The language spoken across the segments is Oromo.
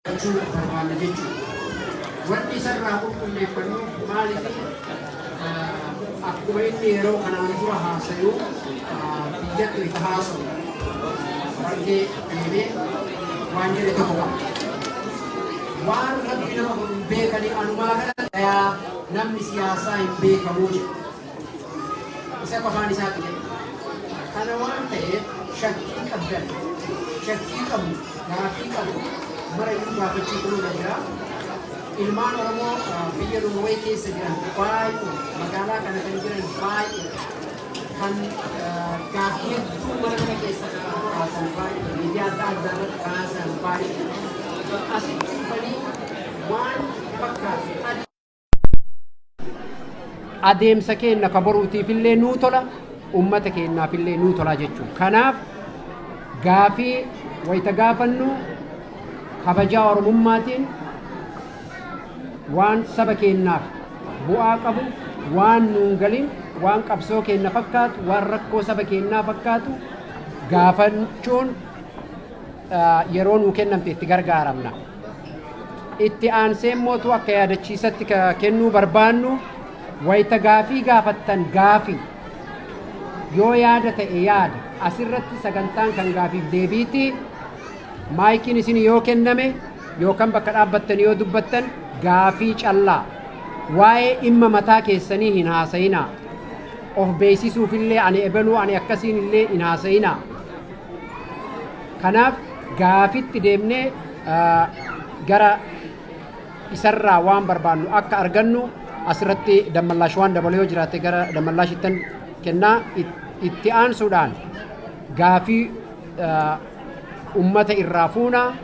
Jechuu barbaanna jechuudha. Wanni isarraa qulqulleeffannu maaliif akkuma inni yeroo kanaan dura haasayu biyyatti itti haasawu Harargee deemee waan jedhe tokko qaba. Waan Rabbi nama godhu hin beekanii anumaa kana namni siyaasaa hin beekamuu jedhe. Isa qofaan isaatti jedhe. Kana waan ta'eef shakkii qabdan, shakkii qabnu, gaaffii qabnu marayyuu gaafachuu nurra jira. Ilmaan Oromoo biyya Norway keessa jiran baay'ee, magaalaa kana kan jiran baay'ee, kan gaaffii hedduu mana kana keessa kaasan baay'ee, miidiyaa adda addaa irratti kaasan baay'ee. Asitti dhufanii waan fakkaatu adeemsa keenya ka boruutiifillee nuu tola, ummata keenyaafillee nuu tola jechuudha. Kanaaf gaafii wayita gaafannu kabajaa Oromummaatiin waan saba keenyaaf bu'aa qabu, waan nuun galin, waan qabsoo keenya fakkaatu, waan rakkoo saba keenyaa fakkaatu gaafachuun yeroo nuu kennamte itti gargaaramna. Itti aansee mootu akka yaadachiisatti kennuu barbaannu, wayita gaafii gaafattan gaafii, yoo yaada ta'e yaada. Asirratti sagantaan kan gaafiif deebiiti. Maayikiin isin yoo kenname yookaan bakka dhaabbattan yoo dubbattan gaafii callaa, waa'ee dhimma mataa keessanii hin haasayinaa. Of beeksisuufillee ani ebeluu, ani akkasiin illee hin haasayinaa. Kanaaf gaafitti deemnee gara isarraa waan barbaannu akka argannu asirratti Dammallaash waan dabalu yoo jiraate gara Dammallaashittan kennaa. Itti aansuudhaan gaafii ummata irraa fuunaa,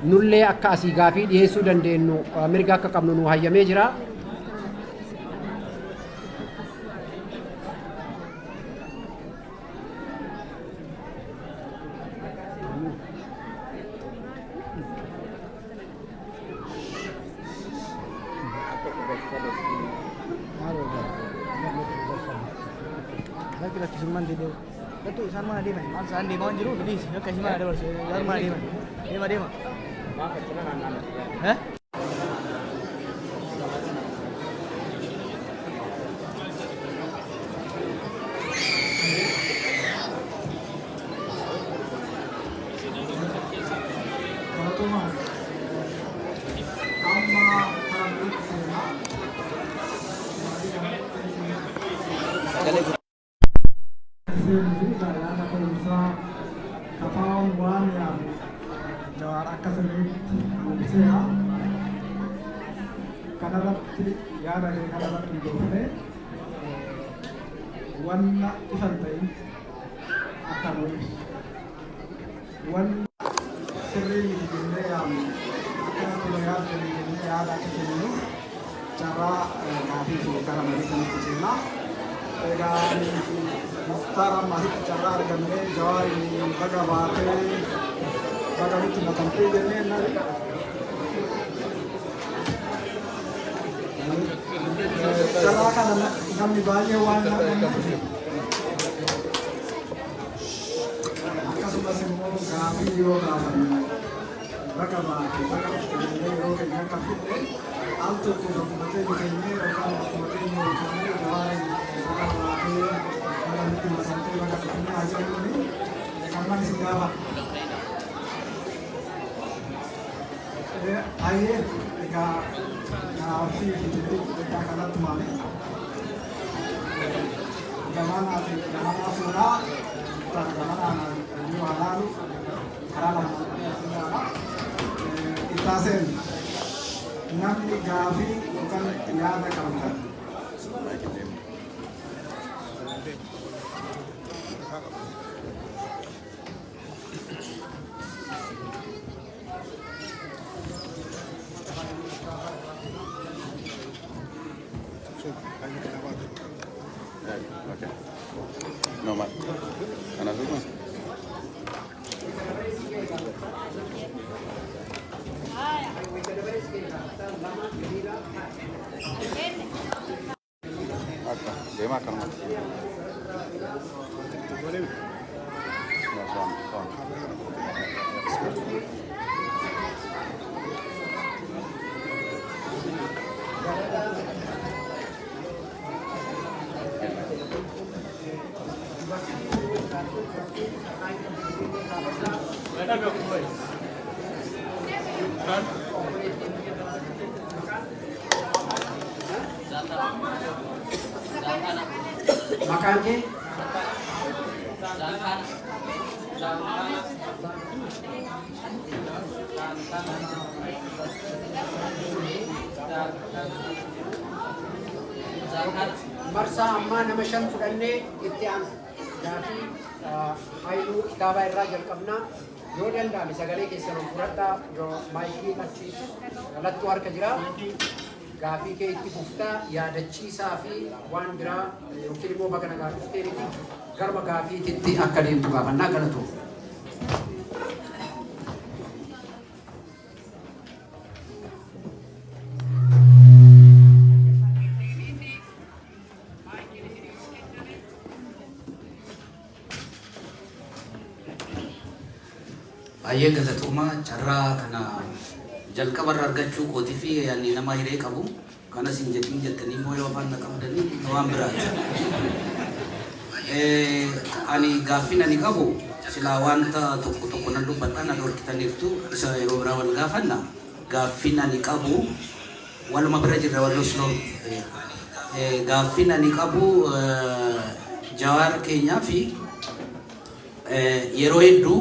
nullee akka asii gaafii dhiyeessuu dandeenyu mirga akka qabnu nu hayyamee jira. Lakki, lakkisummaan deebi'u. Lattu isaan mana deeman. Maal isaan deemaa hin jiru? Please, akka isii mana dabarsu. Isaan mana deeman. Deema, deema. Eh? Galatoomaa. Amma karaa biraatti seenaa. Marii kanatti seenuu fi yaada ka'umsaa kafaa'uun waan yaadu Jawaar akka sirriitti ibseera. Kanarratti yaada kee kanarratti hundoofnee wanna ifa hin ta'in akka nu ibsu. Wanna sirrii miti jennee yaadnu akkanatti nu yaaddanii jennee yaada akka kenninuuf carraa gaafii fi gara marii kanatti seenaa. Egaa ani fi Muktaar amma asitti carraa argannee Jawaariin baga baatee, baga nutti makamtee jennee nari. Carraa kana namni baay'ee waan hin arganneef, akkasumas immoo gaafii yoo gaafannu baga baate, baga dhufte jennee yeroo keenya akka fidne al tokko bakkuma keenya keenyee yookaan bakkuma keenya ol kaanee Jawaariin baga baatee, baga nutti makamtee, baga dhufnee haa jennuuni kanumaan isin gaafadha. Ayyee, egaa gaaffii fi deebii xixiqqaa kanatti maali? Gamanaa fi gamanaa fuudhaa, gamanaa yoo halaalu karaa lamaan ilaala. Ittaa seen namni gaafii yookaan yaada qabdan. Okay. No más. Kana suuquma. Akka deemaa akkanumatti. No, son, son. Maqaan kee? Marsaa ammaa nama shan fudhannee itti aanu gaafii Haayiluu kitaabaa irraa jalqabnaa. Yoo danda'ame sagalee keessan ol fudhadhaa. Yoo maayikii achi lattuu harka jira. Gaafii kee itti fuftaa, yaadachiisaa fi waan biraa yookiin immoo baga nagaa dhuftee miti, garuma gaafiititti akka deemtu gaafannaa. Galatoo. Baay'ee galatoomaa. Carraa kana jalqabarra argachuu kootii fi ani nama hiree qabu kanas hin jedhin jettanii immoo yoo afaan na qabdanii waan biraati. Ani gaaffiin ani qabu silaa wanta tokko tokko nan dubbadha, na dhorkitaniirtu, isa yeroo biraa wal gaafanna. Gaaffiin ani qabu waluma bira jirra walloo. Gaaffiin ani qabu Jawaar keenyaa fi yeroo hedduu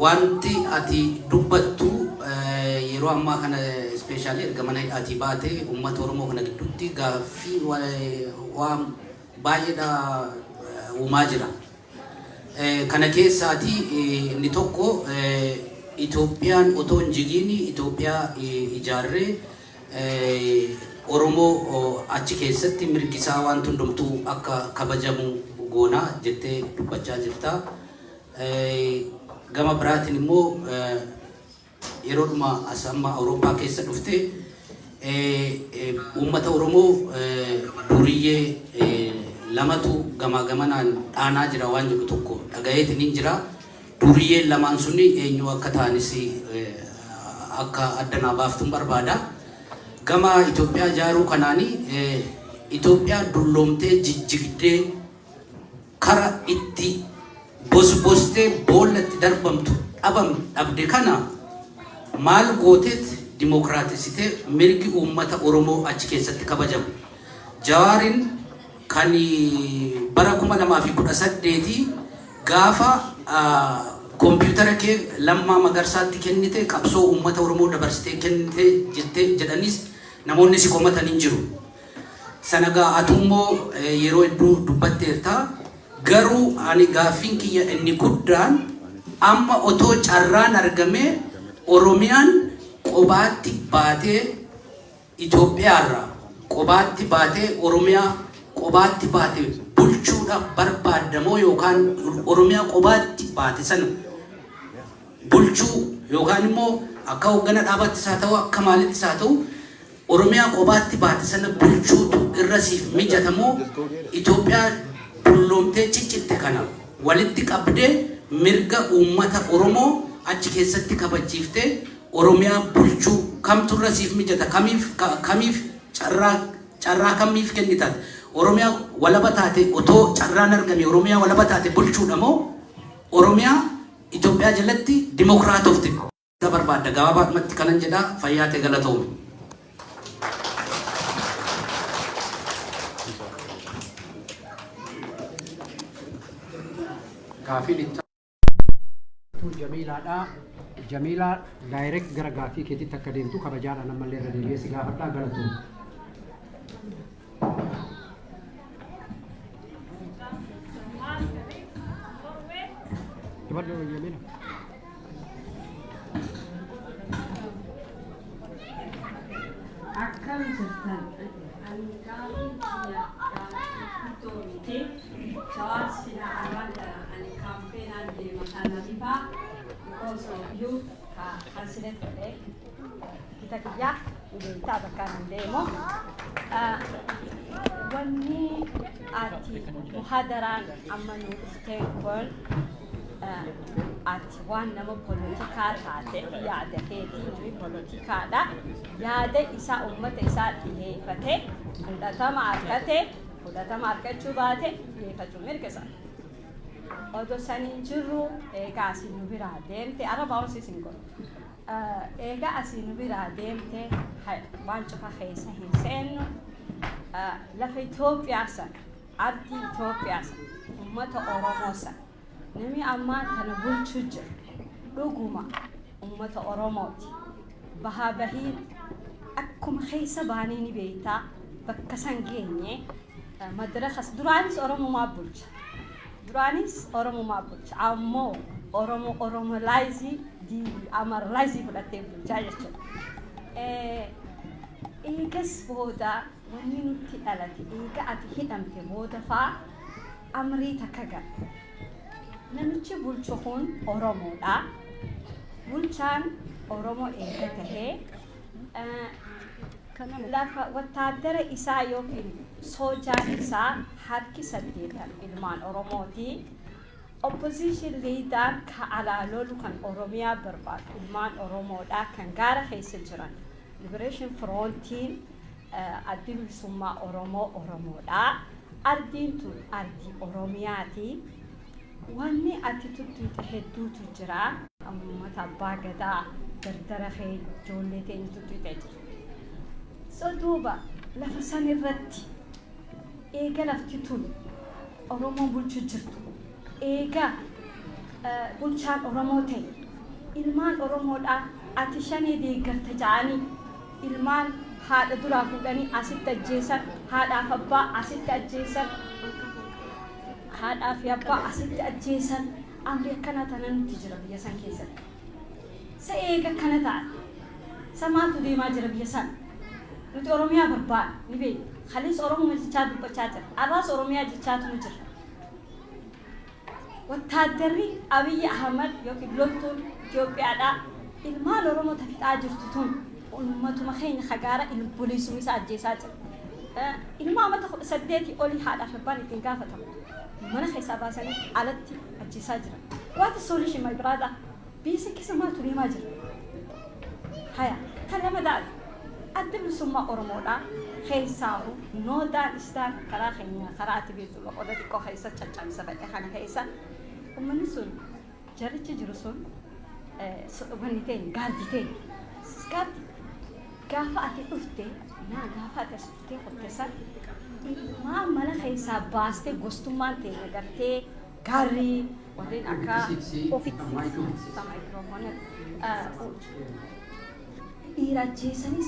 wanti ati dubbattu yeroo ammaa kana, especially erga mana hidhaatii baate, uummata Oromoo kana gidduutti gaaffii waan baay'eedha uumaa jira. Kana keessaati inni tokko Itoophiyaan otoo hin jigiin Itoophiyaa ijaarree Oromoo achi keessatti mirgi isaa waan hundumtuu akka kabajamu goonaa jettee dubbachaa jirta. Gama biraatiin immoo yeroodhuma as amma Awurooppaa keessa dhufte uummata Oromoo duriyyee lamatu gamaa gamanaan dhaanaa jira waan jedhu tokko dhagayeetiin hin jira. Duriyyeen lamaan suni eenyu akka ta'anis akka adda naa baaftuun barbaada. Gama Itoophiyaa ijaaruu kanaani Itoophiyaa dulloomtee jijjigdee kara itti bosbostee boolla itti darbamtu dhabam dhabde kana maal gooteet dimokiraatisitee mirgi uummata Oromoo achi keessatti kabajamu? Jawaarin kan bara 2018 gaafa kompiitara kee Lammaa Magarsaatti kennite qabsoo uummata Oromoo dabarsitee kennite jettee jedhanis namoonni si komatan hin jiru. Sana gaa atummoo yeroo hedduu dubbatteerta. Garuu ani gaaffiin kiyya inni guddaan amma otoo carraan argamee Oromiyaan qobaatti baatee, Itoophiyaarraa qobaatti baatee, Oromiyaa qobaatti baate bulchuudha barbaaddamoo, yookaan Oromiyaa qobaatti baate sana bulchuu, yookaan immoo akka hooggana dhaabattis haa ta'u, akka maalittis haa ta'u, Oromiyaa qobaatti baate sana bulchuutu irra siif mijatamoo, Itoophiyaa dulloomtee ciccitte kana walitti qabdee mirga uummata Oromoo achi keessatti kabachiiftee Oromiyaa bulchuu kamtu irra siif mijata? Kamiif carraa kamiif kennitaati? Oromiyaa walaba taate, otoo carraan argame Oromiyaa walaba taate bulchuudha moo Oromiyaa Itoophiyaa jalatti dimokiraatofte barbaadda? Gabaabaadhumatti kanan jedhaa, fayyaa ta'e, galatoomi. Gaafiin itti Jamiilaadha. Jamiilaa, direct gara gaaffii keetitti akka deemtu kabajaadhaan ammallee irra deebi'ee si gaafadhaa, galatoom. Dubartii Jamiila. Akkam jirtan? Ani gaaffiin kiyya gaaffii guddoo miti. Jawaar sila arraan kana ani kaampeenaan deema kana bifaa because of you ka cancel godhe kita kiyya beektaa bakka nan deemu. Wanni ati muhadaraan amma nu dhufteen kun ati waan nama polotikaa taate yaada keetii namni polotikaadha. Yaada isaa uummata isaa dhiheeffate fudhatama argate, fudhatama argachuu baate dhiheeffachuu mirga isaa. Odoo saniin jirru eegaa asii nu biraa deemte araba hoosiis hin godhu. Eegaa asii nu biraa deemte, waan cufa keessa hin seennu, lafa Itoophiyaa sana, ardii Itoophiyaa sana, uummata Oromoo sana, namni ammaa tana bulchuu jiru dhuguma uummata Oromooti. Bahaa bahii akkuma keessa baanii ni beektaa, bakka san geenye madarakas duraanis Oromumaa bulcha. Duraanis Oromumaa bulcha. Ammoo Oromo Oromolize, Amharalize fudhattee bulchaa jechuudha. Eegas booda wanni nutti dhalate, eega ati hidhamte booda faa amrii takka gala. Namichi bulchu kun Oromoodha. Bulchaan Oromoo eega tahee, lafa wattaaddara isaa yookiin soojaan isaa harki saddeetan ilmaan Oromooti. Opposition leader ka alaa lolu kan Oromiyaa barbaadu ilmaan Oromoodha kan gaara keessa jiran. Liberation Frontiin Addi Bilisummaa Oromoo Oromoodha. Ardiin tun ardii Oromiyaati. Wanni ati tuttuuxe hedduutu jira. Uummata abbaa gadaa dardara kee ijoollee teenya tuttuuxee jira. So duuba lafa san irratti eega lafti tun Oromoon bulchuu jirtu, eega bulchaan Oromoo ta'e, ilmaan Oromoodhaa ati Shanee deeggarta ja'anii ilmaan haadha duraa fuudhanii asitti ajjeesan, haadhaaf abbaa asitti ajjeesan, haadhaa fi abbaa asitti ajjeesan. Amri akkanaa tana nutti jira biyya san keessatti. Sa eega kana ta'an sa maaltu deemaa jira biyya san? Nuti Oromiyaa barbaada ni beekna. Kalees Oromoo jechaa dubbachaa jira. Arraas Oromiyaa jechaatu nu jira. Wattaaddarri Abiyyi Ahmad yookiin loltuun Itoophiyaadhaa ilmaan Oromoo tafixaa jirtu tun uummatuma keenya kagaara boleessuma isaa ajjeesaa jira. Ilma amata 18 olii haadhaaf abbaan ittiin gaafatamu mana keessaa baasanii alatti ajjeesaa jira. What is solution, my brother? Biyya san keessa maaltu deemaa jira? Haya, kan lama daadha. Adda Bilisummaa Oromoodhaa keessaahu noodaan istaan karaa keenya karaa ati beektu loqoda xiqqoo keessa caccabsa ba'e kana keessa uummanni sun jarichi jiru sun wanni ta'e gaardii ta'e gaardii gaafa ati dhufte naa gaafa ati as dhuftee qotte san ilmaan mana keessaa baastee gostummaan ta'e gartee gaarrii warreen akka ofitti maayikiroofoonii dhiira ajjeesanii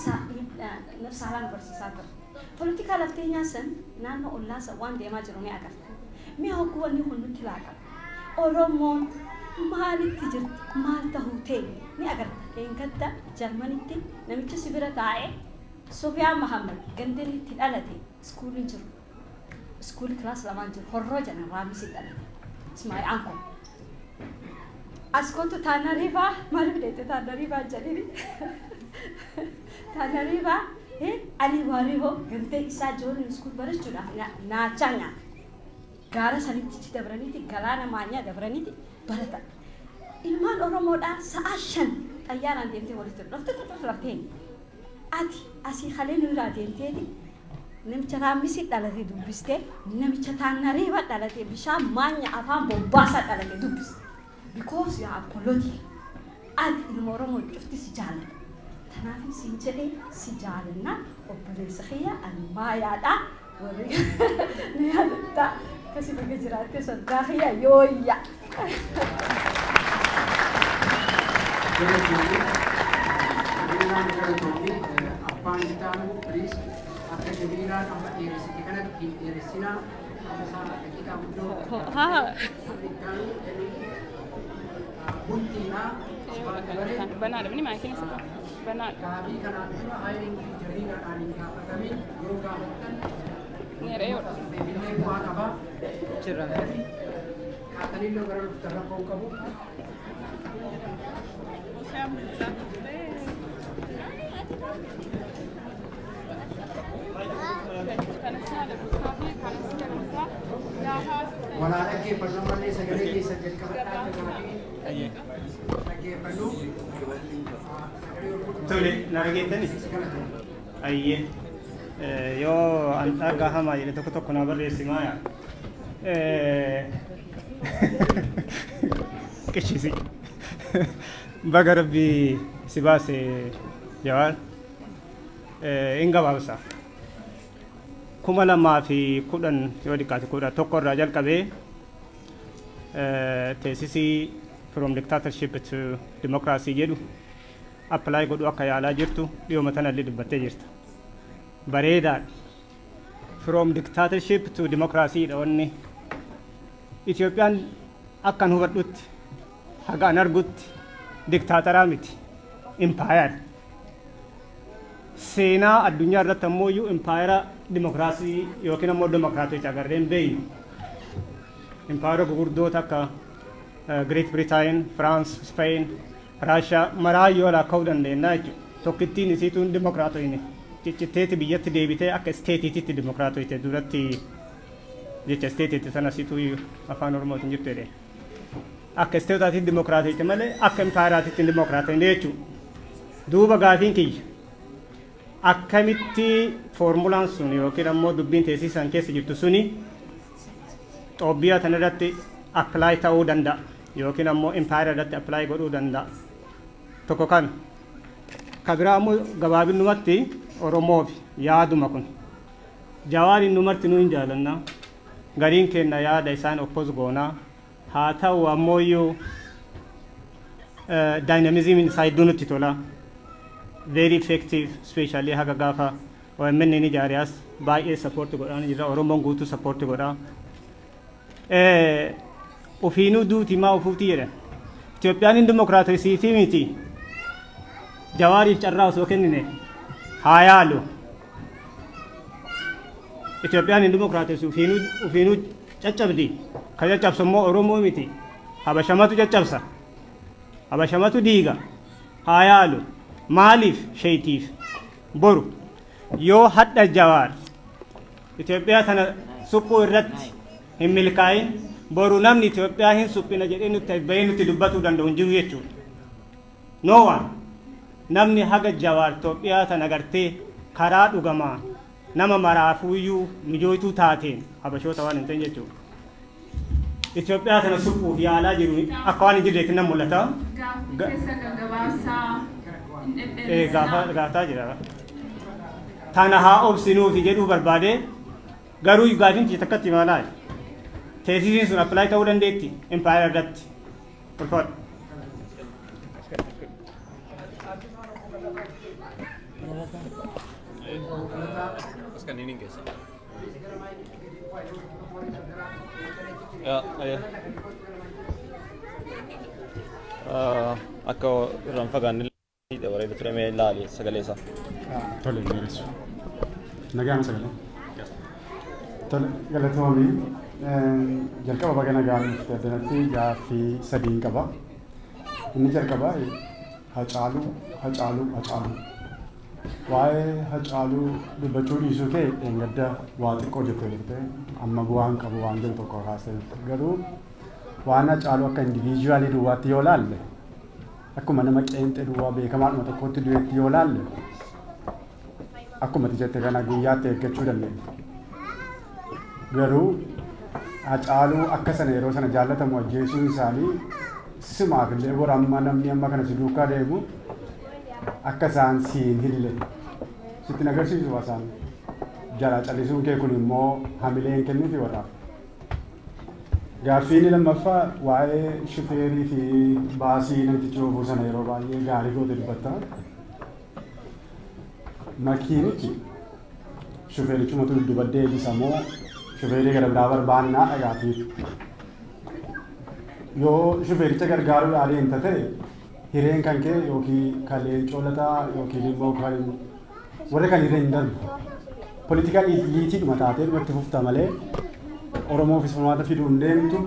saalaan barsiisaa ture. Poolitikaa lafteenyaa san naannoo ollaa san waan deemaa jiru ni agarta. Mi'a hogguu wanni kun nutti laaqama. Oromoon maalitti jirti, maal tahuu ta'e ni agarta. Eengadda Jarmanitti namichi si bira taa'ee Sufiyaan Mahammad gandeen itti dhalate iskuuliin jiru. Iskuulii class lamaan jiru. Horroo jedhan raamisi dhalate. Ismaa'il Anko. As kootu Taanariifaa maaliif deette Taanariifaa jedhini. Taanariifaa Ali Waarihoo gandee isaa ijoolleen iskuul barachuudhaaf naachaa nyaata. Gaara sanitti dabraniiti galaana maanyaa dabraniiti baratan. Ilmaan Oromoodhaa sa'a 5 xayyaaraan deemtee walitti dhufte dhufte laftee ati asii kalee nu irraa deemteeti namicha Raammisii dhalate dubbiste, namicha Taannareeba dhalate bishaan maanya afaan bobbaasaa dhalate dubbiste. Because you are political. Ati ilma Oromoo cufti si jaalladha. Kanaaf siin jedhee si jaalanna, obboleessa kiyya, ani maayaadha. Warri ni yaadatta akkasii baga jiraatte soddaa kiyya yooyya. Galatoomii. Jamiilaan galatoomii. Abbaan Itaanu, please, akka Jamiilaan amma dheeressite kanatti hin dheeressinaa. Amma isaan daqiiqaa guddoo Itaanu bultiidha. Abbaan dabaree. Banaadha mini maakiin isa banaadha. Gaabii kanaan dura hayiin Jamiilaadhaan hin gaafatamin yoo gaafattan Neereyoodha. deebiillee bu'aa qaba. Kaataniillee gara dhuftan rakkoo hin qabu. Walaa dhaggeeffannu malee sagalee keessan jalqabadhaa akka gaabii dhaggeeffannu. Tole, na dhageettani? Ayyee. Yoo an dhagahamaa jedhe tokko tokko naa barreessi maaya. Xiqqishisi. Baga Rabbi si baase, Jawaar. In gabaabsa. 2010 yoo xiqqaate 11 irraa jalqabee thesis "From Dictatorship to Democracy" jedhu apply godhu akka yaalaa jirtu dhiyooma tanallee dubbattee jirta. Bareedaadha. From dictatorship to democracy dha wanni. Itoophiyaan akkan hubadhutti, haga an argutti, diktaataraa miti, impaayara. Seenaa addunyaa irratti ammoo iyyuu impaayara dimokiraasii yookiin ammoo dimokiraatota agarreen beeynu. Impaayara gugurdoota akka Great Britain, France, Spain, Russia maraa yoo lakkaa'uu dandeenya jechuudha. Tokkittiin isiituun dimokiraatoyne ciccitteeti biyyatti deebitee akka stateitti dimokiraatoyte. Duratti jecha stateitti sana situu afaan Oromootiin jirtu jedhee. Akka stateaatti dimokiraatoyte malee akka impaayaraatitti dimokiraatoyne jechuudha. Duuba gaafiin kiyya, akkamitti foormulaan sun yookiin ammoo dubbiin teessisan keessa jirtu suni Xoobbiyaa tan irratti apply ta'uu danda'a yookiin ammoo impaayara irratti apply godhuu danda'a? Tokko kana. Ka biraa ammoo gabaabinumatti Oromoof yaaduma kun. Jawaariin nu marti nu hin jaalanna. Gariin kenna yaada isaan oppose goonaa. Haa ta'u ammoo iyyuu dynamismiin isaa hedduu nutti tola. Very effective, especially haga gaafa OMN ni ijaariyaas baay'ee support godhaan jira. Oromoon guutuu support godhaa. Ofiinuu duuti maa ofuuti jedhan. Itoophiyaan hin dimokiraatisiitii miti. Jawaariif carraa osoo kennine haa yaalu. Itoophiyaan hin dimokiraatessu, ofiinuu caccabdi. Ka caccabsu immoo Oromoo miti. Habashamatu caccabsa. Habashamatu diiga. Haa yaalu. Maaliif sheetiif? Boru yoo hadha Jawaar Itoophiyaa tana suphuu irratti hin milkaa'in, boru namni Itoophiyaa hin suphina jedhee nutti bahee nutti dubbatuu danda'u hin jiru jechuudha. No one. Namni haga Jawaar Itoophiyaa tana gartee karaa dhugamaa nama maraafuuyyuu mijootuu taateen Habashoota waan hin ta'in jechuudha. Itoophiyaa tana suphuuf yaalaa jiru akka waan hin jirreetti nan mul'ata. Gaaffii keessa gaggabaabsaa hin dhedheeressinaa. Gaafataa jira. Tana haa obsinuufi jedhuu barbaade. Garuu gaafiin tiyya takkatti maalaa? Thesisiin sun apply ta'uu dandeetti impaayera irratti? Ulfaadhu. As kanneen hin geessa. Yaa, ayyee. Akka irraan fagaanne bareeda ture, mee ilaali sagalee isaa. Tole, dheeressu. Nagaan sagalee. Tole, galatoomii. Jalqaba baga nagaan dhufte. Addanatti gaaffii sadiin qaba. Inni jalqabaa Hacaaluu, Hacaaluu, Hacaaluu. Waa'ee Hacaaluu dubbachuu dhiisuu kee dheengadda waa xiqqoo jettee turte, amma bu'aan qabu waan jiru tokko kaasee turte. Garuu waan Hacaaluu akka individualii duwwaatti yoo laalle, akkuma nama qeenxee duwwaa beekamaadhuma tokkotti du'etti yoo laalle, akkuma ati jette kana guyyaatti eeggachuu dandeenya. Garuu Hacaaluu akka sana yeroo sana jaallatamu ajjeesuun isaanii simaaf illee bor amma namni amma kana si duukaa deemu akka isaan siin hille sitti agarsiisu. Isaan jala callisuun kee kun immoo hamileen kennuufi warraaf. Gaaffii inni lammaffaa waa'ee shufeerii fi baasii namtichi oofuu sana yeroo baay'ee gaarii goote dubbatta. Makiinichi shufeerichumatu dudduuba deebisa moo shufeerii gara biraa barbaannaa dhagaafiif? Yoo shufeericha gargaaruudhaa deemta ta'e, hireen kan kee yookiin kan Leencoo Lataa yookiin immoo kan warra kan irra hin darbu. Political eliteiidhuma taatee dhumatti fufta malee Oromoofis furmaata fiduu hin deemtu,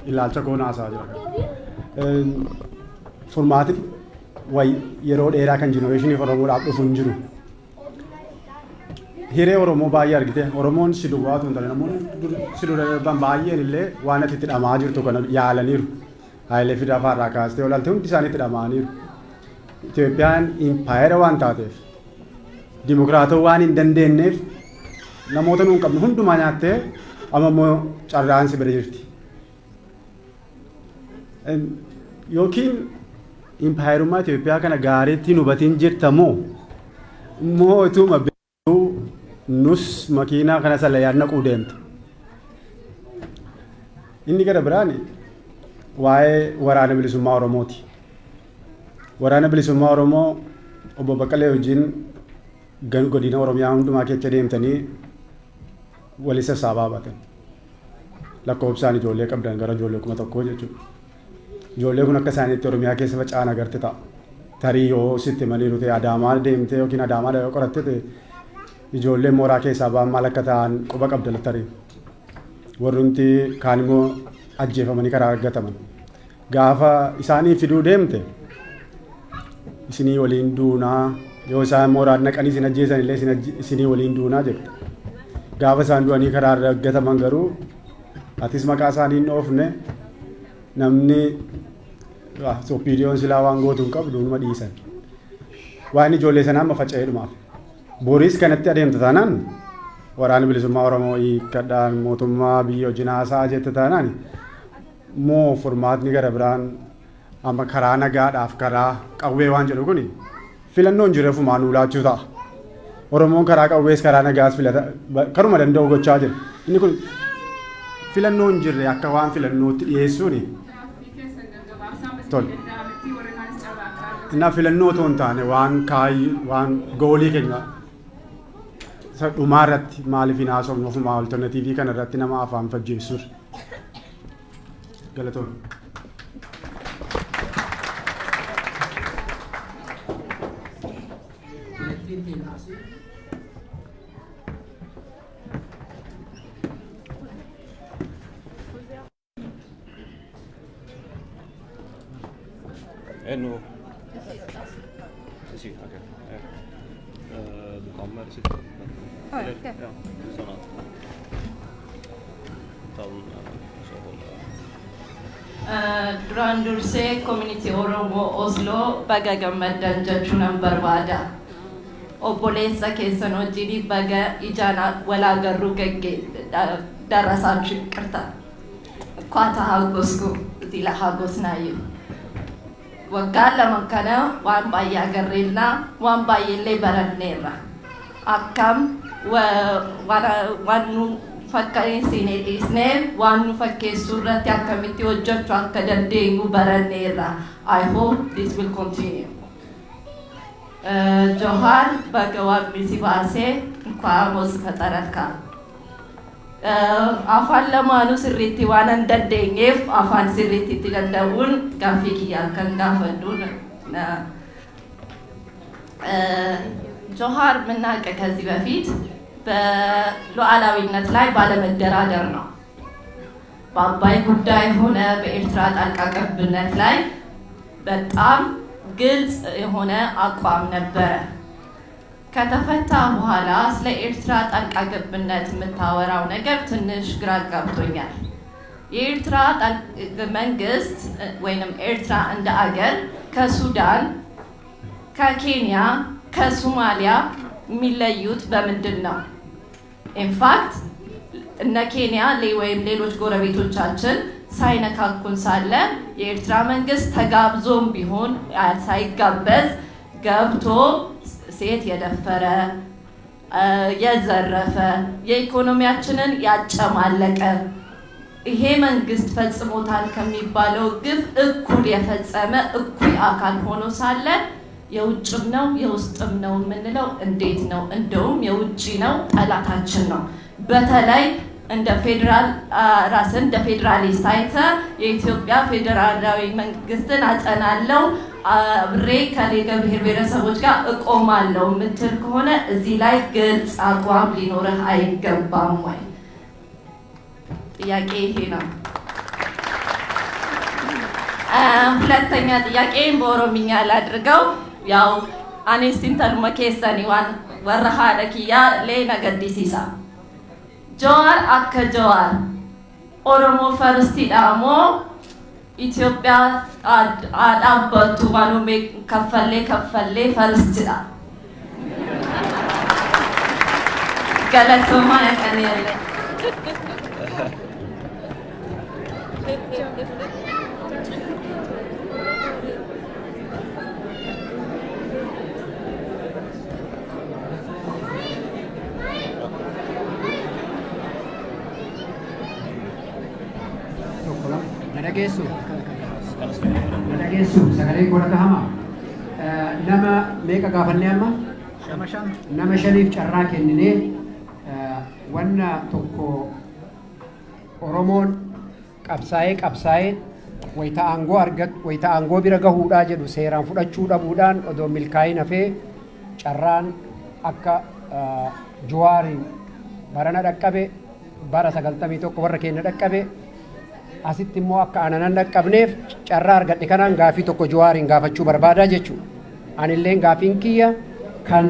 ilaalcha koo naasaa jira. Furmaati yeroo dheeraa kan generationii Oromoodhaaf dhufu hin jiru. Hiree Oromoo baay'ee argite. Oromoon si duwwaatu hin taane, namoonni si dura darban baay'een illee waan ati itti dhamaa jirtu kana yaalaniiru. Hayilee Fidaa fa'aarraa kaastee olaalte hundi isaanii itti dhamaaniiru. Itoophiyaan impaayera waan taateef, dimokiraatoo waan hin dandeenyeef, namoota nuun qabnu hundumaa nyaattee amma immoo carraan si bira jirti. Yookiin impaayerummaa Itoophiyaa kana gaariitti hin hubatiin jirta moo immoo ituma beektuu nus makiinaa kana salayaan naquu deemta. Inni gara biraan waa'ee waraana bilisummaa Oromooti. Waraana bilisummaa Oromoo obbo Baqqalee wajjin godina Oromiyaa hundumaa keessa deemtanii walii sassaabaa baatan. Lakkoofsaan ijoollee qabdan gara ijoollee 1000 jechuudha. Ijoollee kun akka isaaniitti Oromiyaa keessa faca'an agarte ta'a. Tarii yoo sitti himaniiru ta'e, Adaamaa deemtee yookiin Adaamaa yoo qoratte ta'e, ijoollee mooraa keessaa ba'an maal akka ta'an quba qabda tarii. Warrumti kaan immoo ajjeefamanii karaa argataman. Gaafa isaanii fiduu deemte, isinii waliin duunaa, yoo isaan mooraa naqanii isin ajjeesan illee isinii waliin duunaa jette. Gaafa isaan du'anii karaa argataman garuu atis maqaa isaanii hin dhoofne. Namni OPDOn silaa waan gootu hin qabdu, numa dhiisan. Waan ijoollee sanaa amma faca'ee dhumaaf. Boriis kanatti adeemta taanaan, waraana bilisummaa Oromoo hiikkadhaan mootummaa biyya wajjin haasa'a jette taanaan, moo furmaatni gara biraan amma karaa nagaadhaaf karaa qawwee waan jedhu kuni filannoon jiru ofumaa nuu laachuu ta'a. Oromoon karaa qawwees karaa nagaas filata karuma danda'u gochaa jira. Inni kun filannoon jirre akka waan filannootti dhiyeessuuni. Gaaffii keessan gaggabaabsaa amma Tole. isin danda'ametti warri kaanis carraa akka argatan. Innaa filannoo otoo hin taane, waan kaayyi waan goalii keenya isa dhumaa irratti maaliif hin haasofnu, ofumaa alternative kana irratti nama afaan fajjeessuudha. Galatoon. Biyyattiin keenya asii. Ännu. Ici, okej. Ja. Du kommer sitta. Ja, Eller, okej. Ja, sånn at ta den, så holder. Duraan dursee, community Oromoo Osloo, baga gammaddan jechuun barbaada. Obboleessa keessan wajjin baga ijaan wal agarruu ደረሳችሁ። ይቅርታ እኳ ተሃጎስኩ እዚህ ለሃጎስናዩ waggaa 2 kana waan baay'ee agarreerra, waan baay'eellee baranneerra. Akkam waan nu fakkeessine dhiisnee waan nu fakkeessuu irratti akkamitti hojjechuu akka dandeenyu baranneerra. I hope this will continue. Johaar, baga waaqni si baasee, እንኳን ሞስ ፈጠረካ. Afaan lamaanuu sirriitti waan hin dandeenyeef, afaan sirriitti itti danda'uun gaaffii kiyyaa kan gaafadhu. ጆሃር የምናውቅ ከዚህ በፊት በሉዓላዊነት ላይ ባለመደራደር ነው። በአባይ ጉዳይ ሆነ በኤርትራ ጣልቃ ገብነት ላይ በጣም ግልጽ የሆነ አቋም ነበረ። ከተፈታ በኋላ ስለ ኤርትራ ጣልቃ ገብነት የምታወራው ነገር ትንሽ ግራ ጋብቶኛል። የኤርትራ መንግስት ወይንም ኤርትራ እንደ አገር ከሱዳን፣ ከኬንያ፣ ከሶማሊያ የሚለዩት በምንድን ነው? In fact እነ ኬንያ ወይም ሌሎች ጎረቤቶቻችን ሳይነካኩን ሳለ የኤርትራ መንግስት ተጋብዞም ቢሆን ሳይጋበዝ ገብቶ ሴት የደፈረ፣ የዘረፈ፣ የኢኮኖሚያችንን ያጨማለቀ፣ ይሄ መንግስት ፈጽሞታል ከሚባለው ግፍ እኩል የፈጸመ እኩይ አካል ሆኖ ሳለ የውጭም ነው የውስጥም ነው የምንለው እንዴት ነው? እንደውም የውጭ ነው፣ ጠላታችን ነው። በተለይ እንደ ፌዴራል ራስን እንደ ፌዴራሊስት አይተ የኢትዮጵያ ፌዴራላዊ መንግስትን አጸናለው፣ አብሬ ከሌላ ብሔር ብሔረሰቦች ጋር እቆማለሁ የምትል ከሆነ እዚህ ላይ ግልጽ አቋም ሊኖርህ አይገባም ወይ? ጥያቄ ይሄ ነው። ሁለተኛ ጥያቄ በኦሮምኛ ላድርገው። ያው anis intaluma keessanii waan warra haadha kiyyaa lee na gaddisiisa. Jawaar akka Jawaar Oromoo firstiidha moo Itoophiyaa dhaabbattu waan uume kaffallee kaffallee firstidha? Galatoomaa yaqaneelle. Dhageessu. Dhageessu sagaleen koo dhagahama. Nama meeqa gaafannee amma? Nama shan. Nama shaniif carraa kenninee, wanna tokko Oromoon qabsaa'ee qabsaa'ee wayita aangoo argat, wayita aangoo bira gahuudhaa jedhu seeraan fudhachuu dhabuudhaan odoo milkaa'in hafee, carraan akka Jawaariin barana dhaqqabe, bara 91 warra keenya dhaqqabe, asitti immoo akka ananan dhaqqabneef carraa argadhe kanaan gaafii tokko Jawaariin gaafachuu barbaadaa jechuudha. Anilleen gaafiin kiyya kan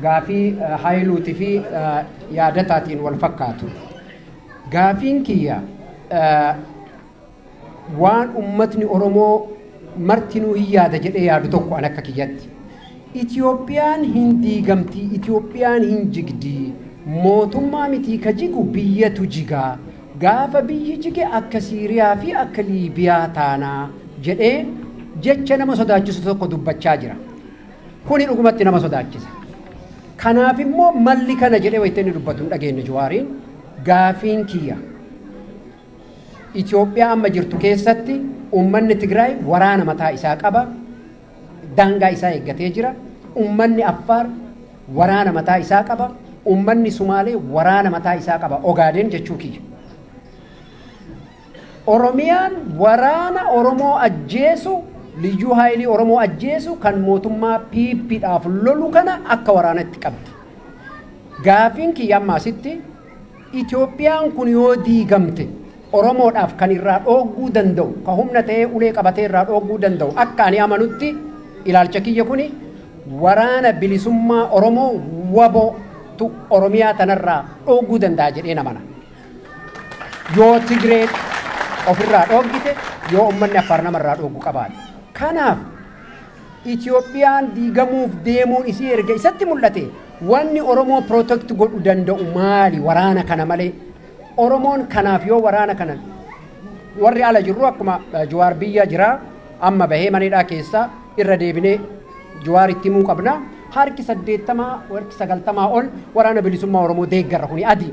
gaafii Haayiluutii fi Yaadataatiin wal fakkaatu. Gaafiin kiyya waan ummatni Oromoo martinuu hin yaada jedhee yaadu tokko an akka kiyyatti. Itiyoophiyaan hin diigamti, Itiyoophiyaan hin jigdi, mootummaa mitii ka jigu biyyatu jigaa. Gaafa biyyi jige akka Siiriyaa fi akka Liibiyaa taanaa jedhee jecha nama sodaachisu tokko dubbachaa jira. Kuni dhugumatti nama sodaachisa. Kanaaf immoo malli kana jedhee wayita inni dubbatu hin dhageenye Jawaariin. Gaafiin kiyya. Itoophiyaa amma jirtu keessatti uummanni Tigraay waraana mataa isaa qaba. Daangaa isaa eeggatee jira. Uummanni Affaar waraana mataa isaa qaba. Uummanni Sumaalee waraana mataa isaa qaba. Ogaadeen jechuu kiyya. Oromiyaan waraana Oromoo ajjeesu, liyyuu haayilii Oromoo ajjeesu kan mootummaa PPdhaaf lolu kana akka waraanatti qabdi. Gaafiin kiyya amma asitti, Itoophiyaan kun yoo diigamte Oromoodhaaf kan irraa dhoogguu danda'u, ka humna ta'ee ulee qabatee irraa dhoogguu danda'u, akka ani amanutti, ilaalcha kiyya kuni, Waraana Bilisummaa Oromoo WBOtu Oromiyaa tanarraa dhoogguu danda'a jedheen amana. Yoo Tigreen ofirraa dhooggite, yoo uummanni Affaar namarraa dhooggu qabaate. Kanaaf Itoophiyaan diigamuuf deemuun isii erga isatti mul'ate, wanni Oromoo protect godhu danda'u maali waraana kana malee? Oromoon kanaaf yoo waraana kana warri ala jirru, akkuma Jawaar biyya jira, amma bahee maneedhaa keessaa, irra deebinee Jawaar itti himuu qabna. Harki 80, harki 90 ol Waraana Bilisummaa Oromoo deeggarra, kuni adii.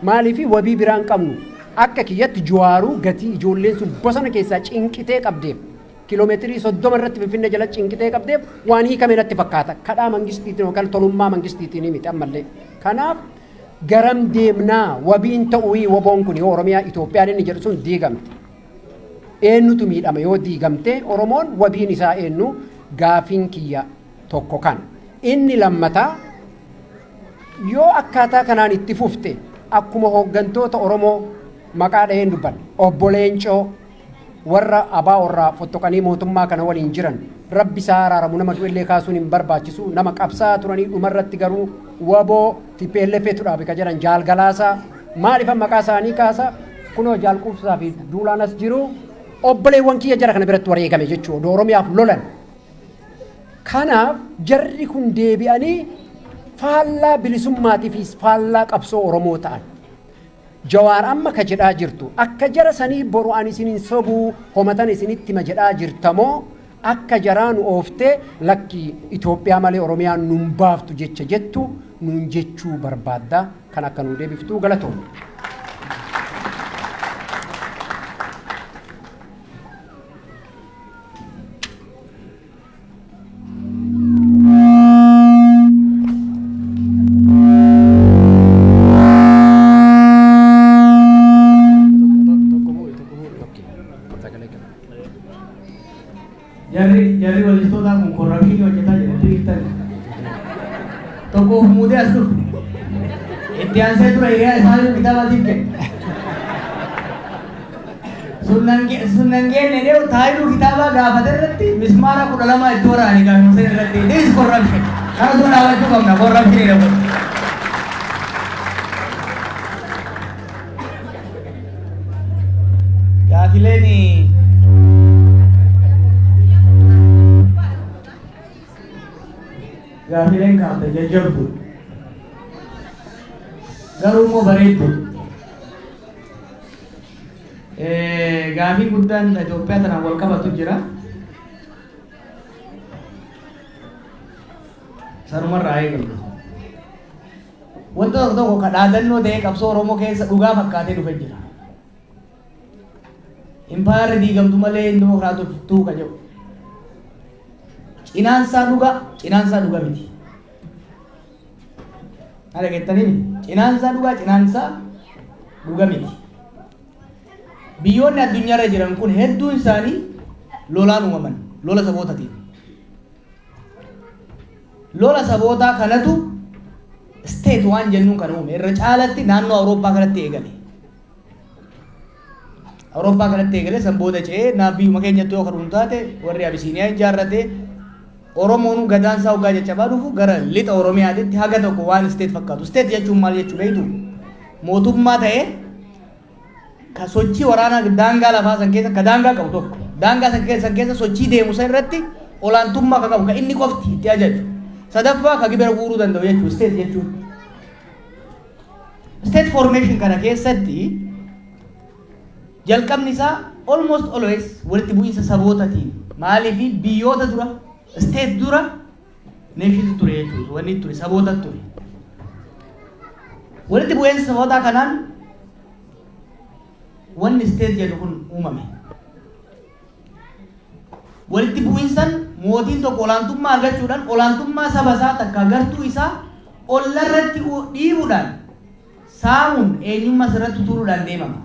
Maaliif? Wabii biraan qabnu. Akka kiyyatti Jawaaruu gatii ijoolleen sun bosona keessaa cinqitee qabdeef, kiiloomeetirii 30 irratti Finfinnee jala cinqitee qabdeef waan hiikame natti fakkaata. Kadhaa mangistiitiin yookaan tolummaa mangistiitiin miti ammallee. Kanaaf garam deemnaa? Wabiin ta'uu WBOn kun yoo Oromiyaa Itoophiyaan inni jedhu sun diigamte. Eenyutu miidhama yoo diigamte? Oromoon wabiin isaa eenyu? Gaafiin kiyya tokko kana. Inni lammataa, yoo akkaataa kanaan itti fufte, akkuma hooggantoota Oromoo maqaa dhaheen dubbanne, obbo Leencoo, warra abaa warraa fottoqanii mootummaa kana waliin jiran, rabbi isaa araaramu, nama du'ellee kaasuun hin barbaachisu, nama qabsaa turanii dhumarratti garuu WBO TPLF tu dhaabe ka jedhan Jaal Galaasaa, maaliifan maqaa isaanii kaasa? Kunoo Jaal Quubsaa fi Duulaan as jiru, obboleewwan kiyya jara kana biratti wareegame jechuudha Oromiyaaf lolan. Kanaaf jarri kun deebi'anii faallaa bilisummaatii fi faallaa qabsoo Oromoo ta'an. Jawaar amma ka jedhaa jirtu akka jara sanii boru ani isin hin sobuu homatan isinitti hima jedhaa jirtamoo, akka jaraa nu ooftee lakki Itoophiyaa malee Oromiyaan nun baaftu jecha jettu nuun jechuu barbaadda? Kan akka nuu deebiftuu, galatoom. Jarri walistoota kun corruption hojjetaa jiru beektan. Tokko of muudee as dhufe. Itti aansee dura hiriyaa isaa kitaaba tiif kenne. Sun nan geenne dhee taayiluu kitaabaa gaafate irratti mismaara 12 itti waraani gaafate irratti. This is corruption. Kana osoo dhaabachuu qabna, corruption jedhamu. Gaafileen kaafte jajjabdu. Garuu immoo bareeddu. Gaafii guddaan Itoophiyaa tanaan wal qabatu jira. Sanumarraa eegallu. Wanta tokko tokko ka dhaadannoo ta'ee qabsoo Oromoo keessa dhugaa fakkaatee dhufe jira. Impaayarri diigamtu malee hin dimokiraatoftuu ka jedhu. Cinaansaa dhuga, cinaansaa dhuga miti. Na dhageettanii? Cinaansaa dhugaa, cinaansaa dhuga miti. Biyyoonni addunyaarra jiran kun hedduun isaanii lolaan uumaman, lola sabootatiin. Lola sabootaa kanatu state waan jennuun kana uume. Irra caalatti naannoo Awurooppaa kanatti eegale. Awurooppaa kanatti eegale, san booda ce'ee naa biyyuma keenyatti yoo kan taate warri Abisiiniyaa ijaarrate. Oromoon gadaan isaa hoggaa caccabaa dhufu gara lixa Oromiyaatitti haga tokko waan state fakkaatu. State jechuun maal jechuu beektu? Mootummaa ta'ee ka sochii waraanaa daangaa lafaa san keessa ka daangaa qabu tokko, daangaa san keessa sochii deemu san irratti olaantummaa ka qabu, ka inni qofti itti ajaju, sadaffaa ka gibira guuruu danda'u jechuudha state jechuun. State formation kana keessatti jalqabni isaa almost always walitti bu'iinsa sabootatiin. Maaliif? Biyyoota dura, state dura nations ture jechuudha. Wanni ture saboota ture. Walitti bu'iinsa sabootaa kanaan wanni state jedhu kun uumame. Walitti bu'iinsan mootiin tokko olaantummaa argachuudhaan olaantummaa saba isaa takka gartuu isaa ollarratti dhiibuudhaan, saamuun, eenyummaa sirratti tuuluudhaan deemama.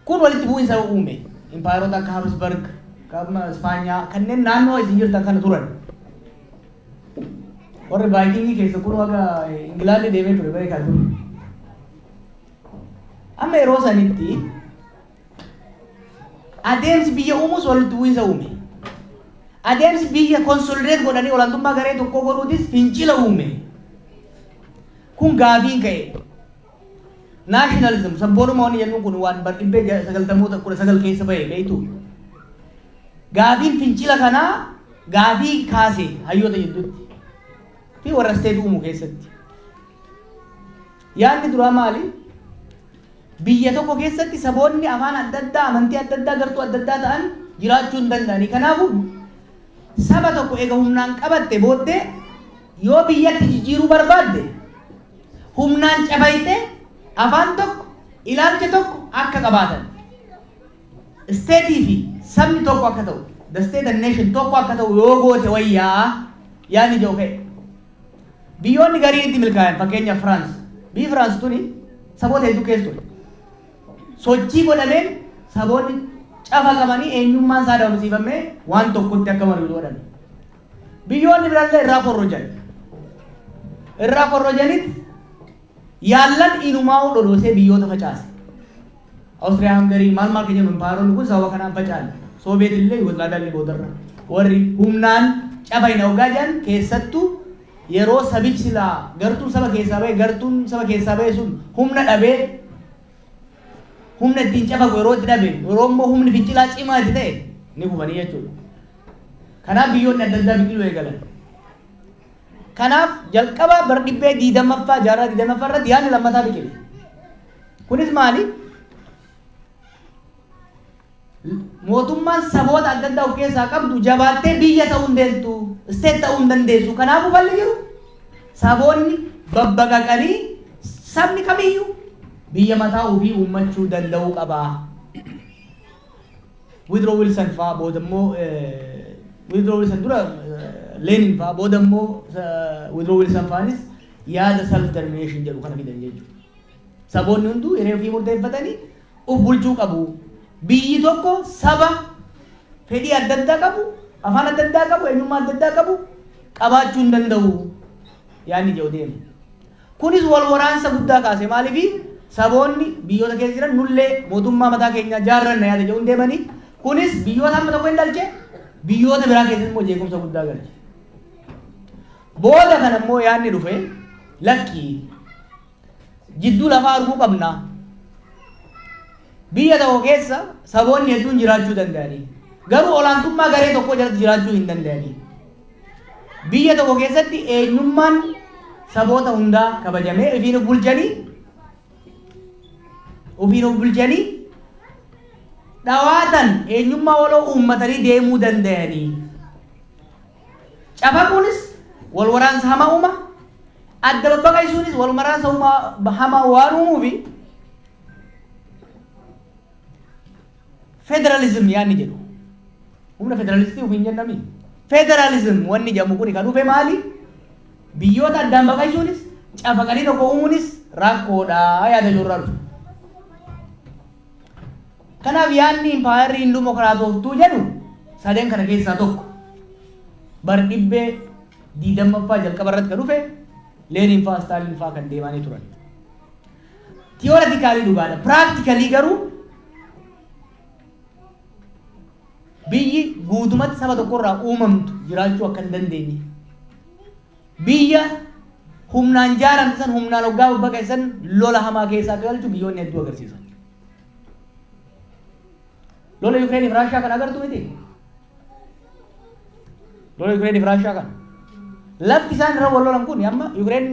Kun walitti bu'iinsa uume. Impaayerota akka Habsburg, kan Ispaanyaa, kanneen naannoo isin jirtan kana turan. Warri Vaayikingii keessa kun haga Ingilaandi deemee ture beekaa ture. Amma yeroo sanitti adeemsi biyya uumuus walitti bu'iinsa uume. Adeemsi biyya consolidate godhanii olaantummaa garee tokkoo godhuutis fincila uume. Kun gaafiin ka'e. Nationalism, sabboonummaa wanni jennuun kun waan bar 990moota 19 keessa bahe beektu. Gaafiin fincila kanaa gaafii kaase hayyoota jidduutti fi warra state uumu keessatti. Yaadni duraa maali? Biyya tokko keessatti saboonni afaan adda addaa, amantii adda addaa, gartuu adda addaa ta'an jiraachuu hin danda'ani. Kanaafuu saba tokko eega humnaan qabatte booddee yoo biyyatti jijjiiruu barbaadde humnaan cafayte afaan tokko, ilaalcha tokko akka qabaatan. State fi sabni tokko akka ta'u, the state and nation tokko akka ta'u yoo goote wayyaa yaadni jiru ka'e. Biyyoonni gariin itti milkaa'an, fakkeenyaaf Firaans. Biyyi Firaans tuni saboota hedduu keessa ture. Sochii godhameen saboonni cafaqamanii eenyummaan isaa dhabamsiifamee waan tokkotti akka malu godhame. Biyyoonni biraallee irraa korrojan. Irraa korrojanitti yaallan inumaa dhodhoosee biyyoota facaase. Awustiriyaa Hangarii maal maal keenya impaayeronni kun sababa kanaan faca'an. Sooviyeet illee, Yugoslaaviyaan illee boodarra. Warri humnaan cafayna hoggaa jedhan, keessattuu yeroo sabichi silaa gartuun saba keessaa bahe, gartuun saba keessaa bahe sun humna dhabee, humna ittiin cafaqu yeroo itti dhabe, yeroo immoo humni fincilaa cimaa itti ta'e ni kufanii jechuudha. Kanaaf biyyoonni adda addaa biqiluu eegalan. Kanaaf jalqaba bara 20ffaa, jaarraa 20ffaa irratti yaadni lammataa biqile. Kunis maali? Mootummaan saboota adda addaa of keessaa qabdu jabaattee biyya ta'uu hin deemtu, state ta'uu hin dandeessu. Kanaafuu falli jiru saboonni babbaqaqanii sabni kamiyyuu biyya mataa ofii uummachuu danda'uu qaba. Woodrow Wilson fa'aa, booda immoo Woodrow Wilson dura Lenin fa'aa, booda immoo Woodrow Wilson fa'aanis yaada self determination jedhu kana fidan jechuudha. Saboonni hunduu hiree ofii murteeffatanii of bulchuu qabu. Biyyi tokko saba fedhii adda addaa qabu, afaan adda addaa qabu, eenyummaa adda addaa qabu qabaachuu hin danda'u. Yaadni jedhu deema. Kunis wal waraansa guddaa kaase. Maaliifi? Saboonni biyyoota keessa jiran nullee mootummaa mataa keenyaa jaarranna yaada jedhuun deemanii, kunis biyyoota hamma tokko hin dhalche, biyyoota biraa keessatti immoo jeequmsa guddaa galche. Booda kana immoo yaadni dhufe, lakkii, jidduu lafaa arguu qabna. Biyya tokko keessa saboonni hedduun jiraachuu danda'anii. Garuu olaantummaa garee tokkoo jalatti jiraachuu hin danda'anii. Biyya tokko keessatti eenyummaan saboota hundaa kabajamee ofiin of bulchanii dhawaatan eenyummaa waloo uummatanii deemuu danda'anii. Cafaquunis wal waraansa hamaa uuma. Adda babbaqaysuunis wal waraansa hamaa waan uumuufi federalism jedhamu kana fidanii. Federalism yaanni jedhu. Humna federalistii ofiin jennami. Federalism wanni jedhamu kun kan dhufe maali? Biyyoota addaan baqachuunis, cafaqanii tokko uumuunis rakkoodha yaada jirurraa dhufe. Kanaaf yaadni impaayarri hin dimokiraatoftuu jedhu sadeen kana keessaa tokko. Bar dhibbee 20ffaa jalqaba irratti kan dhufe, Leeniin fa'aa, Staaliin fa'aa kan deemanii turan. Theoretically dhugaadha. Practically garuu biyyi guutumatti saba tokkorraa uumamtu jiraachuu akka hin dandeenye. Biyya humnaan jaaramte san humnaan hoggaa babbaqeessan lola hamaa keessaa akka galchu biyyoonni hedduu agarsiisan. Lola Yukireenii fi Raashiyaa kan agartu miti. Lola Yukireenii fi Raashiyaa kana. Lafti isaan irra wal lolan kun amma Yukireen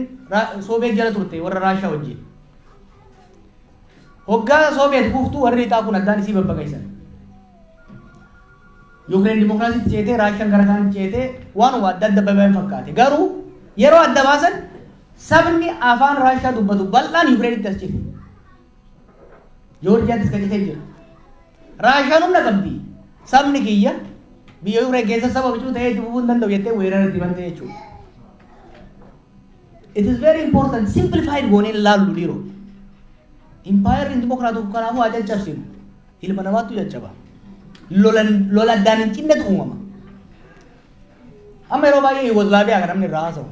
Sooviyeet jala turte warra Raashiyaa wajjin. Hoggaa Sooviyeet kuftuu warri lixaa kun addaan isii babbaqeessan. Yukireen dimokiraasiitti ceetee, Raashiyaan gara kaanitti ceetee, waanuma adda adda baba'an fakkaate. Garuu yeroo adda baasan sabni afaan Raashiyaa dubbatu bal'aan Yukireenitti as ceete. Joorjiyaattis kan citee jira. Raashiyaan humna qabdi. Sabni kiyya biyya Yukireen keessa saba bicuu ta'ee itti fufuu hin danda'u jettee weerara itti bantee jechuudha. It is very important simplified goonee ilaallu dhiiroo. Impaayarri dimokiraatu kanaafuu haa caccabsinu. Ilma namaatu caccaba. Lola lola addaan hin cinnetu uumama. Amma yeroo baay'ee Yugoslaaviyaa kan namni irraa haasa'u.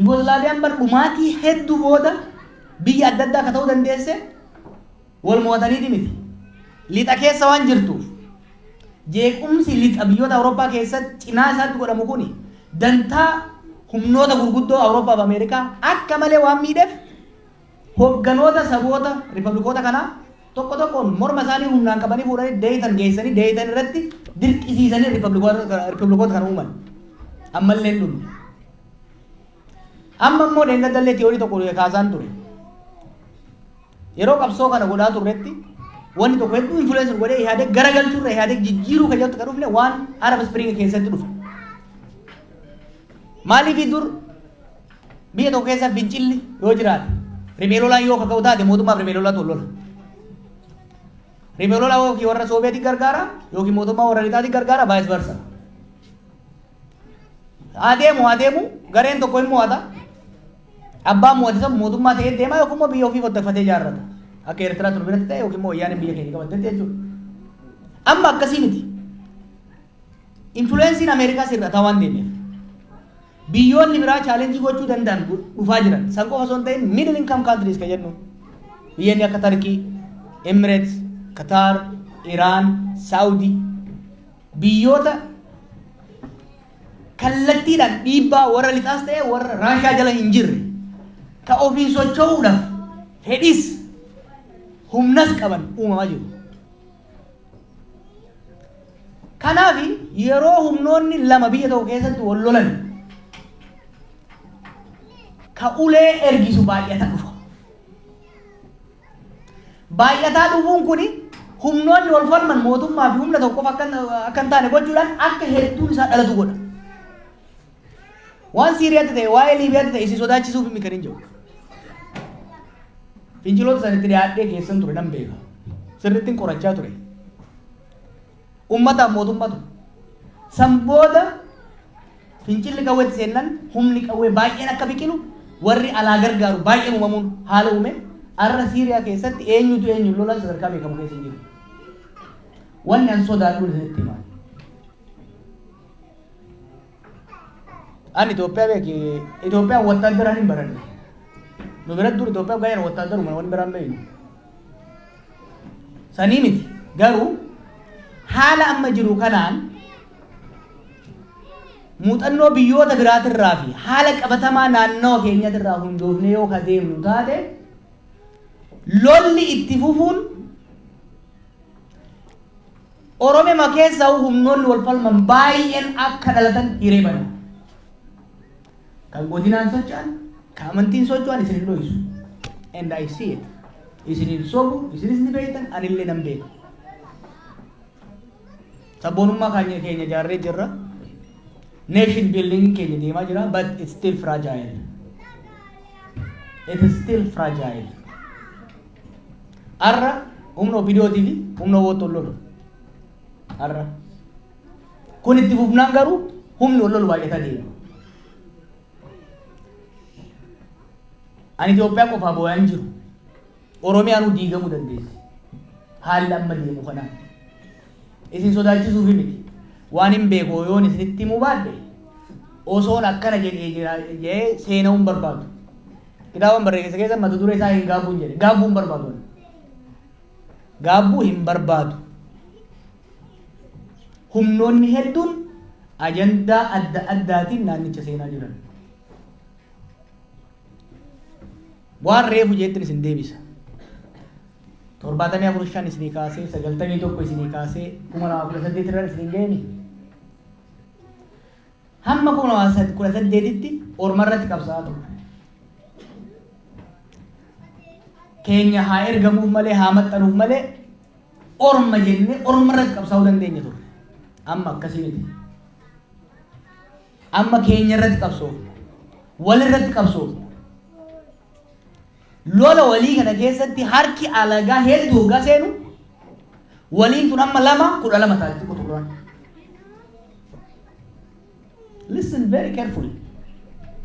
Yugoslaaviyaan bar dhumaatii hedduu booda biyya adda addaa akka ta'uu dandeesse wal mo'ataniiti miti. Lixa keessa waan jirtuuf jeequmsi lixa biyyoota Awurooppaa keessatti cinaa isaatti godhamu kuni dantaa humnoota gurguddoo Awurooppaa fi Ameerikaa akka malee waan miidheef, hogganoota saboota ripablikoota kanaa tokko tokkoon morma isaanii humnaan qabanii fuudhanii Deeyitan geessanii, Deeyitan irratti dirqisiisanii ripablikoota kana uuman. Ammallee hin dhumne. Amma immoo dheengadallee tiyoorii tokko kaasaan ture. Yeroo qabsoo kana godhaa turretti wanni tokko hedduu influence godhee Ihaadeg garagalchuurra Ihaadeg jijjiiruu kan jedhutti kan dhufne waan Arab Spring keessatti dhufe. Maaliif? Dur biyya tokko keessa fincilli yoo jiraate, riphee lolaan yoo kaka'u taate, mootummaaf riphee lolaatu wal lola. Riphee lolaa yookiin warra Sooviyeetii gargaara yookiin mootummaa warra lixaatii gargaara, vice versa. Adeemu adeemu gareen tokko hin mo'ata. Abbaan mo'ate san mootummaa ta'ee deema yookiin immoo biyya ofii qotteffatee ijaarrata. Akka Eertiraa tun biratti ta'e yookiin immoo wayyaaneen biyya keenya qabattetti jechuudha. Amma akkasii miti. Influenceiin Ameerikaa sirrataa waan deemeef, biyyoonni biraa challenge gochuu danda'an dhufaa jiran. San qofa osoo hin ta'in, middle income countries kan jennu, biyyoonni akka Tarkii, Emirates, Qatar, Iran, Saudi, biyyoota kallattiidhaan dhiibbaa warra lixaas ta'e warra Raashaa jala hin jirre, ka ofiin socho'uudhaaf fedhis humnas qaban uumamaa jiru. Kanaaf yeroo humnoonni lama biyya tokko keessatti wal lolan ka ulee ergisu baay'ata dhufa. Baay'ataa dhufuun kuni humnoonni wal falman mootummaa fi humna tokkoof akka hin taane gochuudhaan akka hedduun isaa dhalatu godha. Waan Siiriyaatti ta'e, waa'ee Liibiyaatti ta'e isin sodaachisuuf miti kan hin jiru. Finciloota sanitti dhiyaadhee keessan ture, nan beeka. Sirrittiin qorachaa ture. Ummataaf mootummatu. San booda fincilli qawweetti seennan humni qawwee baay'een akka biqilu, warri alaa gargaaru baay'een uumamuun haala uume. Arra Siiriyaa keessatti eenyutu eenyu lolan sadarkaa beekamu keessa hin jiru. Wanni an sodaadhu isinitti himaa. Ani Itoophiyaa beeki, Itoophiyaan wattaaddaraan hin baranne. Nu biratti dur Itoophiyaa gaa'een wattaaddaruma, wanni biraan beeknu. Sanii miti, garuu haala amma jiru kanaan muuxannoo biyyoota biraatirraa fi haala qabatamaa naannawa keenyatirraa hundoofne yoo ka deemnu taate, lolli itti fufuun Oromiyaa keessaa humnoonni wal falman baay'een akka dhalatan hiree bana. Kan godinaan socho'an, kan amantiin socho'an isin hin dho'isu. And I see it. Isin hin sobu, isinis ni beektan, anillee nan beeka. Sabboonummaa keenya ijaarree jirra. Nation building keenya deemaa jira, but it's still fragile. It is still fragile. Arra Humna OPDOtii fi humna WBOtti wal lolu. Har'a. Kun itti fufnaan garuu humni wal lolu baay'ataa deema. Ani Itoophiyaa qofaa boo'aa hin jiru. Oromiyaanuu diigamuu dandeessi. Haalli amma deemu kanaan. Isin sodaachisuufi miti. Waan hin beeku yoon isinitti himuu baadhe, osoon akkana jedhee jira jedhee seena'uu hin barbaadu. Kitaaban barreesse keessa mata duree isaa hin gaabbuun jedhe. Gaabbuu hin barbaadu. Ani. Gaabbuu hin barbaadu. Humnoonni hedduun ajandaa adda addaatiin naannicha seenaa jiran. Waan reefu jettin isin deebisa. 74 5 isinii kaasee, 91 isinii kaasee, 2018 irra isin geeni. Hamma 2018tti orma irratti qabsaa'aa ture. Keenya haa ergamuuf malee, haa maxxanuuf malee, orma jennee orma irratti qabsaa'uu dandeenya turre. Amma akkasii miti. Amma keenya irratti qabsoofna. Wal irratti qabsoofna. Lola walii kana keessatti harki alagaa hedduu hoggaa seenu, waliin tun amma 2 12 taati quxurraan. Listen very carefully.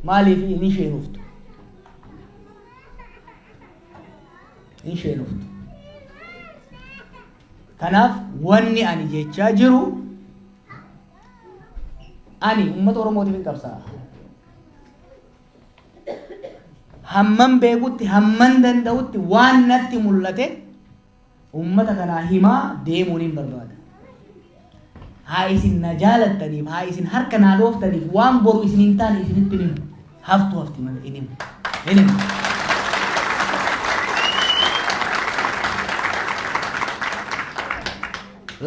Maaliif hin isheenuftu? Hin isheenuftu. Kanaaf wanni ani jechaa jiru, ani uummata Oromootiif hin qabsaa'a. Hamman beekutti, hamman danda'utti, waan natti mul'ate uummata kanaa himaa deemuun hin barbaada. Haa isin na jaalattaniif, haa isin harka naa dhooftaniif, waan boru isin hin taane isinitti hin himu. Haftu hafti malee hin himu. Hin himu.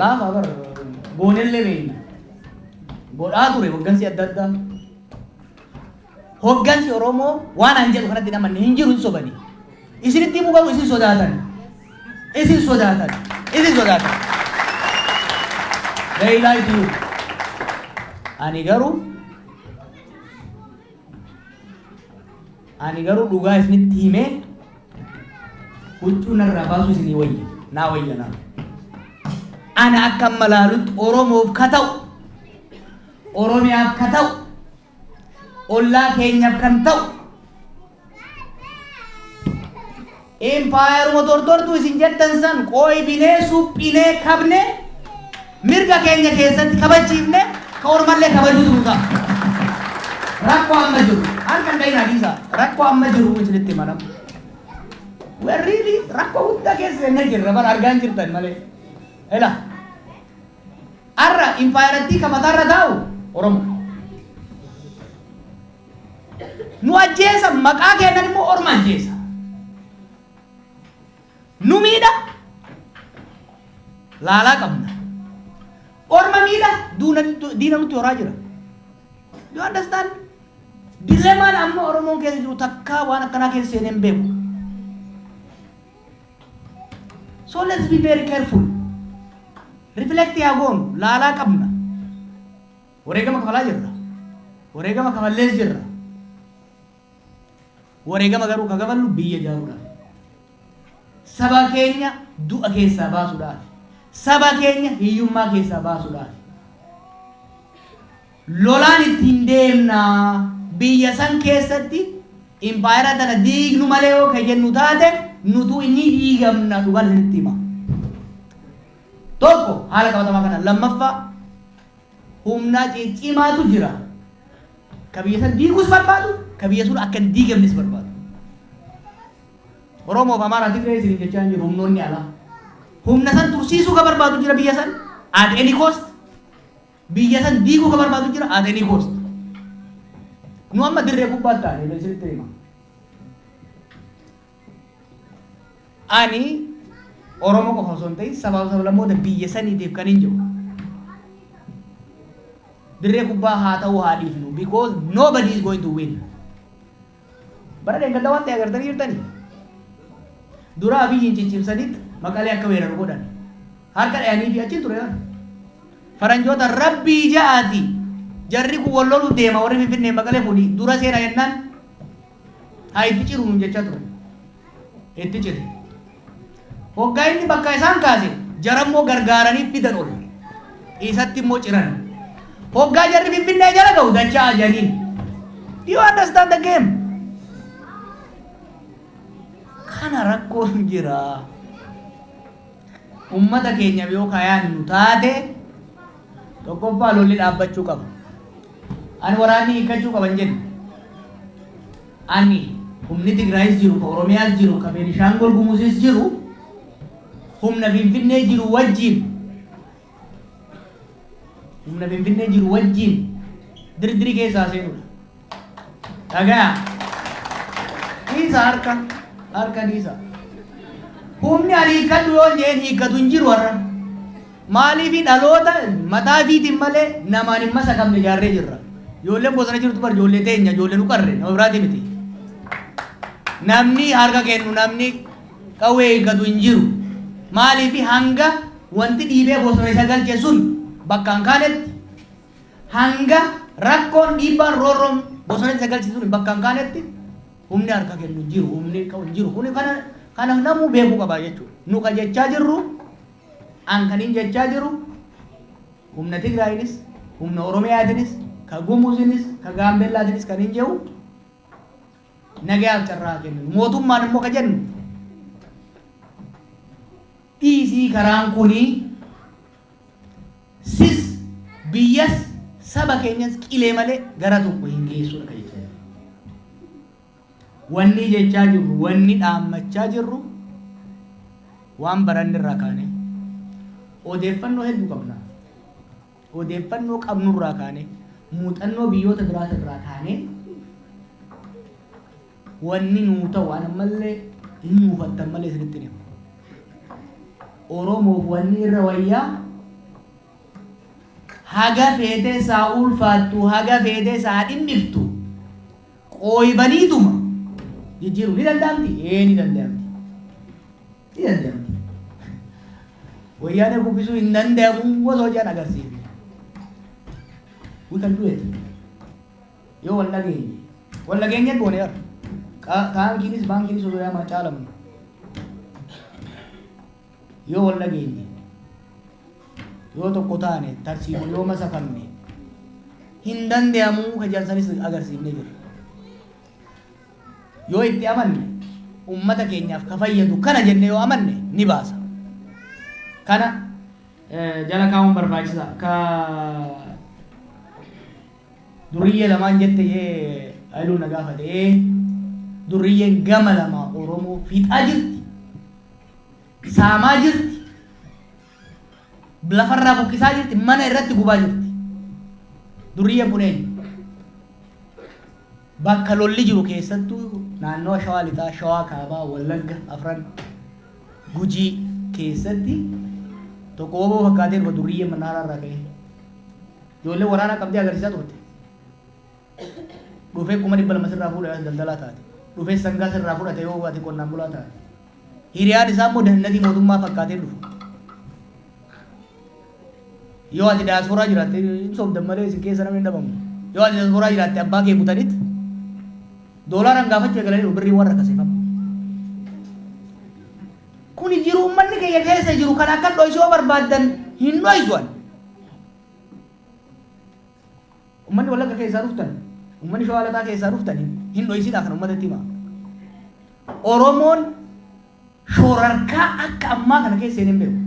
Laafa bar goonellee beekna. Godhaa ture hoggansi adda addaa. Hoggansi Oromoo waan an jedhu kanatti hin amanne hin jiru, hin sobani. Isinitti himuu garuu isin sodaatan. Isin sodaatan. Isin sodaatan. They lie to you. Ani garuu dhugaa isinitti himee huccuu narraa baasuu isinii wayya. Naa wayya naa. Ana akka amma laalutti Oromoof ka ta'u, Oromiyaaf ka ta'u, ollaa keenyaaf kan ta'u, impaayeruma tortortuu isin jettan san qooybinee, suphinee, kabnee, mirga keenya keessatti kabachiifne, ka ormallee kabajuutu nu ta'a. Rakkoo amma jiru harka hin dhayinaa, dhiisaa. Rakkoo amma jiru isinitti hima nama. We are really rakkoo guddaa keessa seennee jirra bara, argaa hin jirtan malee. Ela. Har'a impaayerattii ka mataarra taa'u Oromo. Nu ajjeesa, maqaa kennan immoo orma ajjeesa. Nu miidha, laalaa qabna. Orma miidha, diina nutti horaa jira. Do you understand? Dilemmaan amma Oromoon keessa jiru takkaa waan akkanaa keessa seenee hin beeku. So let's be very careful. Reflect yaa goonu, laalaa qabna. Wareegama kafalaa jirra. Wareegama kafallees jirra. Wareegama garuu ka kafallu biyya ijaaruudhaaf. Saba keenya du'a keessaa baasuudhaaf. Saba keenya hiyyummaa keessaa baasuudhaaf. Lolaan ittiin deemnaa, biyya san keessatti impaayera tana diignu malee yoo ka jennu taate, nutu inni diigamna, dhugaan isinitti hima. Tokko haala qabatamaa kana, lammaffaa humna ciccimaatu jira. Ka biyya san diiguus barbaadu, ka biyya sun akka hin diigamnes barbaadu. Oromoof Amaaraa Tigree isin jechaa hin jiru, humnoonni alaa. Humna san tursiisuu ka barbaadu jira biyya san at any cost. Biyya san diiguu ka barbaadu jira at any cost. Nu amma dirree kubbaa taane, isinitti hima. Ani Oromoo qofa osoo hin ta'in sabaaf sablammoota biyya saniitiif kan hin jiru. Dirree kubbaa haa ta'uu haa dhiifnu, because nobody is going to win. Bara dheengaddaa waan ta'e agartanii jirtanii. Dura Abiyyiin ciccimsanitti Maqalee akka weeraru godhan. Harka dhayanii fi achiin ture. Faranjoota rabbii ja'aati. Jarri kun wal loluuf deema, warri Finfinnee Maqalee kuni dura seena jennaan, haa itti ciru nuun jechaa ture. Itti cire. Hoggaa inni bakka isaan kaase jarammoo gargaaranii fidan ol. Isatti immoo ciran. Hoggaa jarri Finfinnee jala ga'u dachaa ajaniin. Do you understand the game? Kana rakkoon jira. Ummata keenya yoo kayaannu taate, tokkoffaa lolli dhaabbachuu qaba. Ani waraanni hiikkachuu qaban jennu. Ani humni Tigraayis jiru, ka Oromiyaas jiru, ka Beenishaangul Gumuzis jiru, humna Finfinnee jiru wajjin, humna Finfinnee jiru wajjin dirdirii keessaa seenudha. Dhagaya. Dhiisa, harka harka dhiisa. Humni ani hiikkadhu yoo jeen hiikkatu hin jiru har'a. Maaliif? Dhaloota mataa fiitiin malee namaan hin masakamne ijaarree jirra. Ijoolleen bosona jirtu bar ijoollee teenya, ijoollee nu qarre, nama biraati miti. Namni harka kennu, namni qawwee hiikkatu hin jiru. Maaliif? Hanga wanti dhiibee bosona isa galche sun bakka hin kaanetti, hanga rakkoon, dhiibbaan, roorroon bosona isa galche sun bakka hin kaanetti, humni harka kennu hin jiru, humni qabu hin jiru. Kuni kana namuu beekuu qaba jechuudha. Nu ka jechaa jirru, an kanin jechaa jiru, humna Tigraayinis, humna Oromiyaatinis, ka Gumuzinis, ka Gaambeellaatinis kan hin jiru nagayaaf carraa kennu. Mootummaan immoo ka jennu, dhiisii, karaan kunii sis biyyas saba keenyas qilee malee gara tokko hin geessudha ka jechaa jiru. Wanni jechaa jirru, wanni dhaammachaa jirru, waan baranne irraa kaane, odeeffannoo hedduu qabna. Odeeffannoo qabnurraa kaane, muuxannoo biyyoota biraat irraa kaane, wanni nuu ta'u, waan ammallee hin muufattan malee isinitti hima. Oromoof wanni irra wayyaa, haga feetee saa ulfaattu, haga feetee saa dhimmiftu, qooybaniituma jijjiiruu ni danda'amti. Ee, ni danda'amti. Ni danda'amti. Wayyaanee kuffisuu hin danda'amu osoo jedhan agarsiifne. We can do it. Yoo wal dhageenye. Wal dhageenye goone har'a. Taankiinis baankiinis osoo yaamaa caalamnu. Yoo wal dhageenye. Yoo tokko taane, tarsiimu yoo masakamne, hin danda'amuu ka jedhan agarsiifnee jirra. Yoo itti amanne, ummata keenyaaf ka fayyadu kana jenne yoo amanne, ni baasa. Kana jala kaa'uun barbaachisa. Ka duriyyee lamaan jette yee Haayiluu na gaafate, duriyyeen gama lama Oromoo fixaa jirti. Saamaa jirti. Lafarraa buqqisaa jirti. Mana irratti gubaa jirti. Duriyyeen kun eenyu? Bakka lolli jiru keessattuu naannawa Shawaa Lixaa, Shawaa Kaabaa, Wallagga, Afran, Gujii keessatti tokko woboo fakkaatee dhufa, duriyyeen mannaaraa irraa ka'ee. Ijoollee waraanaa qabdee agarsiisaa turte. Dhufee 200,000 sirraa fuudhee daldalaa taate. Dhufee sangaa sirraa fudhate yoo ati qonnaan bulaa taate. Hiriyaan isaa immoo dahannatii mootummaa fakkaatee dhufu. Yoo ati daasporaa jiraatte, hin sobdan malee isin keessa namni hin dhabamu. Yoo ati daasporaa jiraatte, abbaa kee butaniit doolaaraan gaafachuu eegalanii birrii warra kaseefama. Kuni jiru uummanni keenya keessa jiru kan akka dho'isu yoo barbaaddan hin dho'isuan. Uummanni Wallagga keessaa dhuftan, uummanni Shawaa Lixaa keessaa dhuftan, hin dho'isidha kan uummatatti hima. Oromoon shoorarkaa akka ammaa kana keessa hin beeku.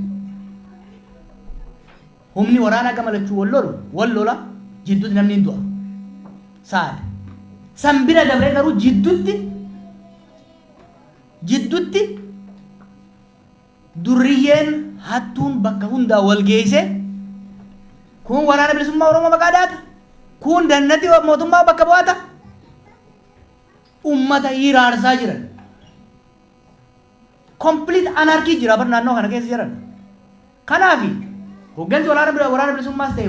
Humni waraanaa gama lachuu wal lolu, wal lola, jidduutti namni hin du'a. Saada. San bira dabree garuu jidduutti durriyyeen hattuun bakka hundaa wal geesse, kun Waraana Bilisummaa Oromoo maqaa dhaata, kun dannati mootummaa bakka bu'aata, ummata hiraarsaa jiran. Complete anarchy jira bar naannoo kana keessa jiran. Kanaafi hoggansi waraana bilisummaas ta'e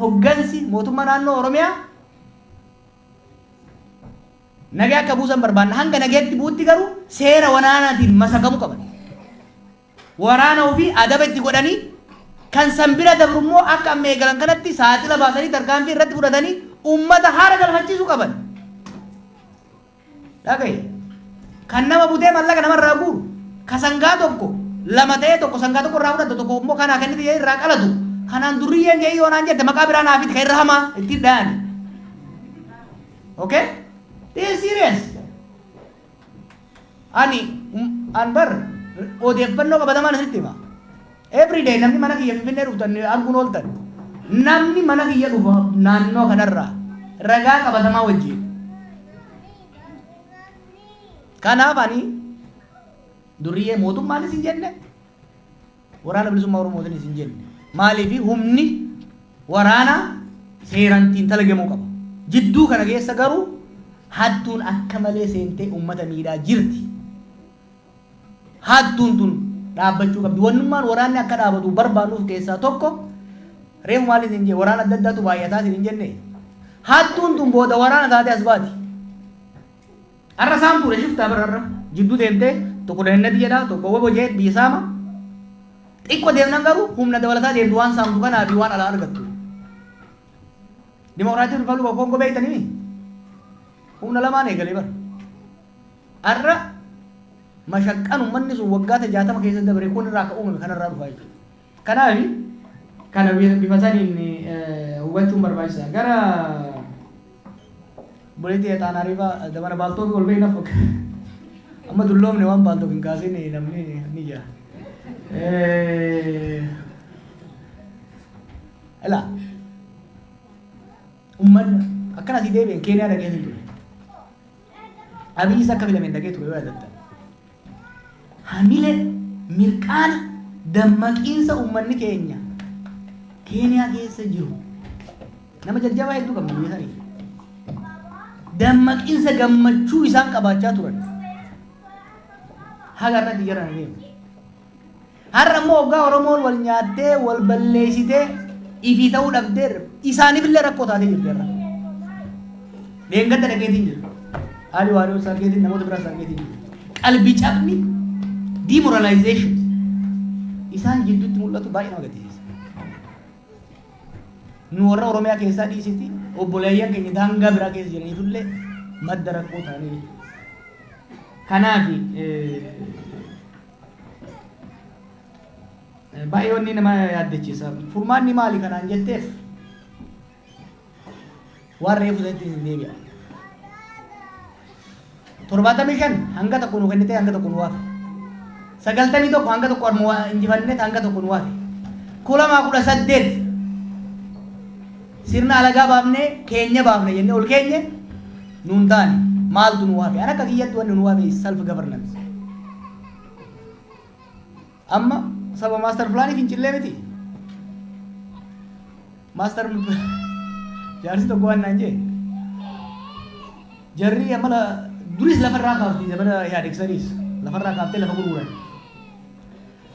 hoggansi mootummaa naannoo Oromiyaa nagaa akka buusan barbaanna. Hanga nagaatti buutti garuu seera waraanaatiin masakamuu qaban. Waraana ofii adaba itti godhanii, kan san bira dabru immoo akka amma eegalan kanatti saaxila baasanii tarkaanfii irratti fudhatanii ummata haara galfachiisuu qaban. Dhagaye. Kan nama butee mallaqa namarraa guuru, ka sangaa tokko Lama ta'ee tokko sangaa tokko irraa fudhatu, tokko immoo kanaa kennite jedhee irraa qalatu. Kanaan durriyyeen jedhee yoo naan jette, maqaa biraa naaf itti kan irra hamaa ittiin dhayani. Okay? This is serious. Ani an bar odeeffannoo qabatamaan asitti hima. Every day namni mana kiyya Finfinnee dhuftan arguun ooltan. Namni mana kiyya dhufu naannoo kanarraa ragaa qabatamaa wajjin. Kanaaf ani durriyyee mootummaanis hin jenne, Waraana Bilisummaa Oromootiinis hin jenne. Maaliif? Humni waraanaa seeraan ittiin talagamuu qaba. Jidduu kana keessa garuu hattuun akka malee seentee uummata miidhaa jirti. Hattuun tun dhaabbachuu qabdi. Wannummaan waraanni akka dhaabatu barbaannuuf keessaa tokko, reefu maal isin jee, waraana adda addaatu baay'ataa isin hin jenne. Hattuun tun booda waraana taatee as baati. Har'a saamtuudha, shiftaa bara har'a jidduu deemtee tokko dahennati jedha, tokko wobo jee biyya saama. Xiqqoo deemnan garuu humna dabalataa deemtu, waan saamtu kanaa fi waan alaa argattu. Dimokiraatiin Ripaabilika Koongoo beektanii humna lamaan eegalee bara. Har'a mashaqqaan uummanni sun waggaata 60 keessa dabre kun irraa akka uumame kanarraa dhufaa jechuudha. Kanaaf kana bifa saniin hubachuun barbaachisaa. Gara buleetii Xaanaa dabana baaltoo fi ol beekna, amma dulloomne waan baaltoo hin kaasin namni ni jira. Ilaa, uummanni akkana asii deebi'een Keeniyaa dhaqee ture. Abiyyis akka filameen dhaqee ture yoo yaadattan. Hamilee, mirqaana, dammaqiinsa uummanni keenya Keeniyaa keessa jiru, nama jajjabaa hedduu qabna biyya sanii. Dammaqiinsa gammachuu isaan qabaachaa turan. Haga irratti jiran deemu. Har'a immoo hoggaa Oromoon wal nyaattee, wal balleessitee, ifii ta'uu dhabdee, isaaniif illee rakkoo taatee jirti har'a. Leengadda dhaqeetiin jira. Haali waariyoo sargeetiin, namoota biraa sargeetiin jira. Qalbii cabni, demoralization isaan jidduutti mul'atu baay'ee nama gaddisiisa. Nu warra Oromiyaa keessaa dhiisiti, obboleeyyan keenya daangaa biraa keessa jiraniifillee madda rakkoo ta'anii jechuudha. Kanaaf baay'ee wanni nama yaaddachiisa. Furmaanni maali kanaan jetteef, waan reefu sanitti hin deebi'a. 75 hanga tokko nu kennite, hanga tokko nu waafe. 91 hanga tokko arma injifannee, hanga tokko nu waafe. 2018 sirna alagaa baafnee keenya baafne jennee ol keenye nuun taane. Maaltu nu waafe? An akka kiyyatti wanni nu waafe self governance. Amma saba master planii fincillee miti. Master jaarsi tokko waan naan jee, jarri amala duris lafarraa kaafti, zamana Ihaadeeg saniis lafarraa kaaftee lafa gurguran.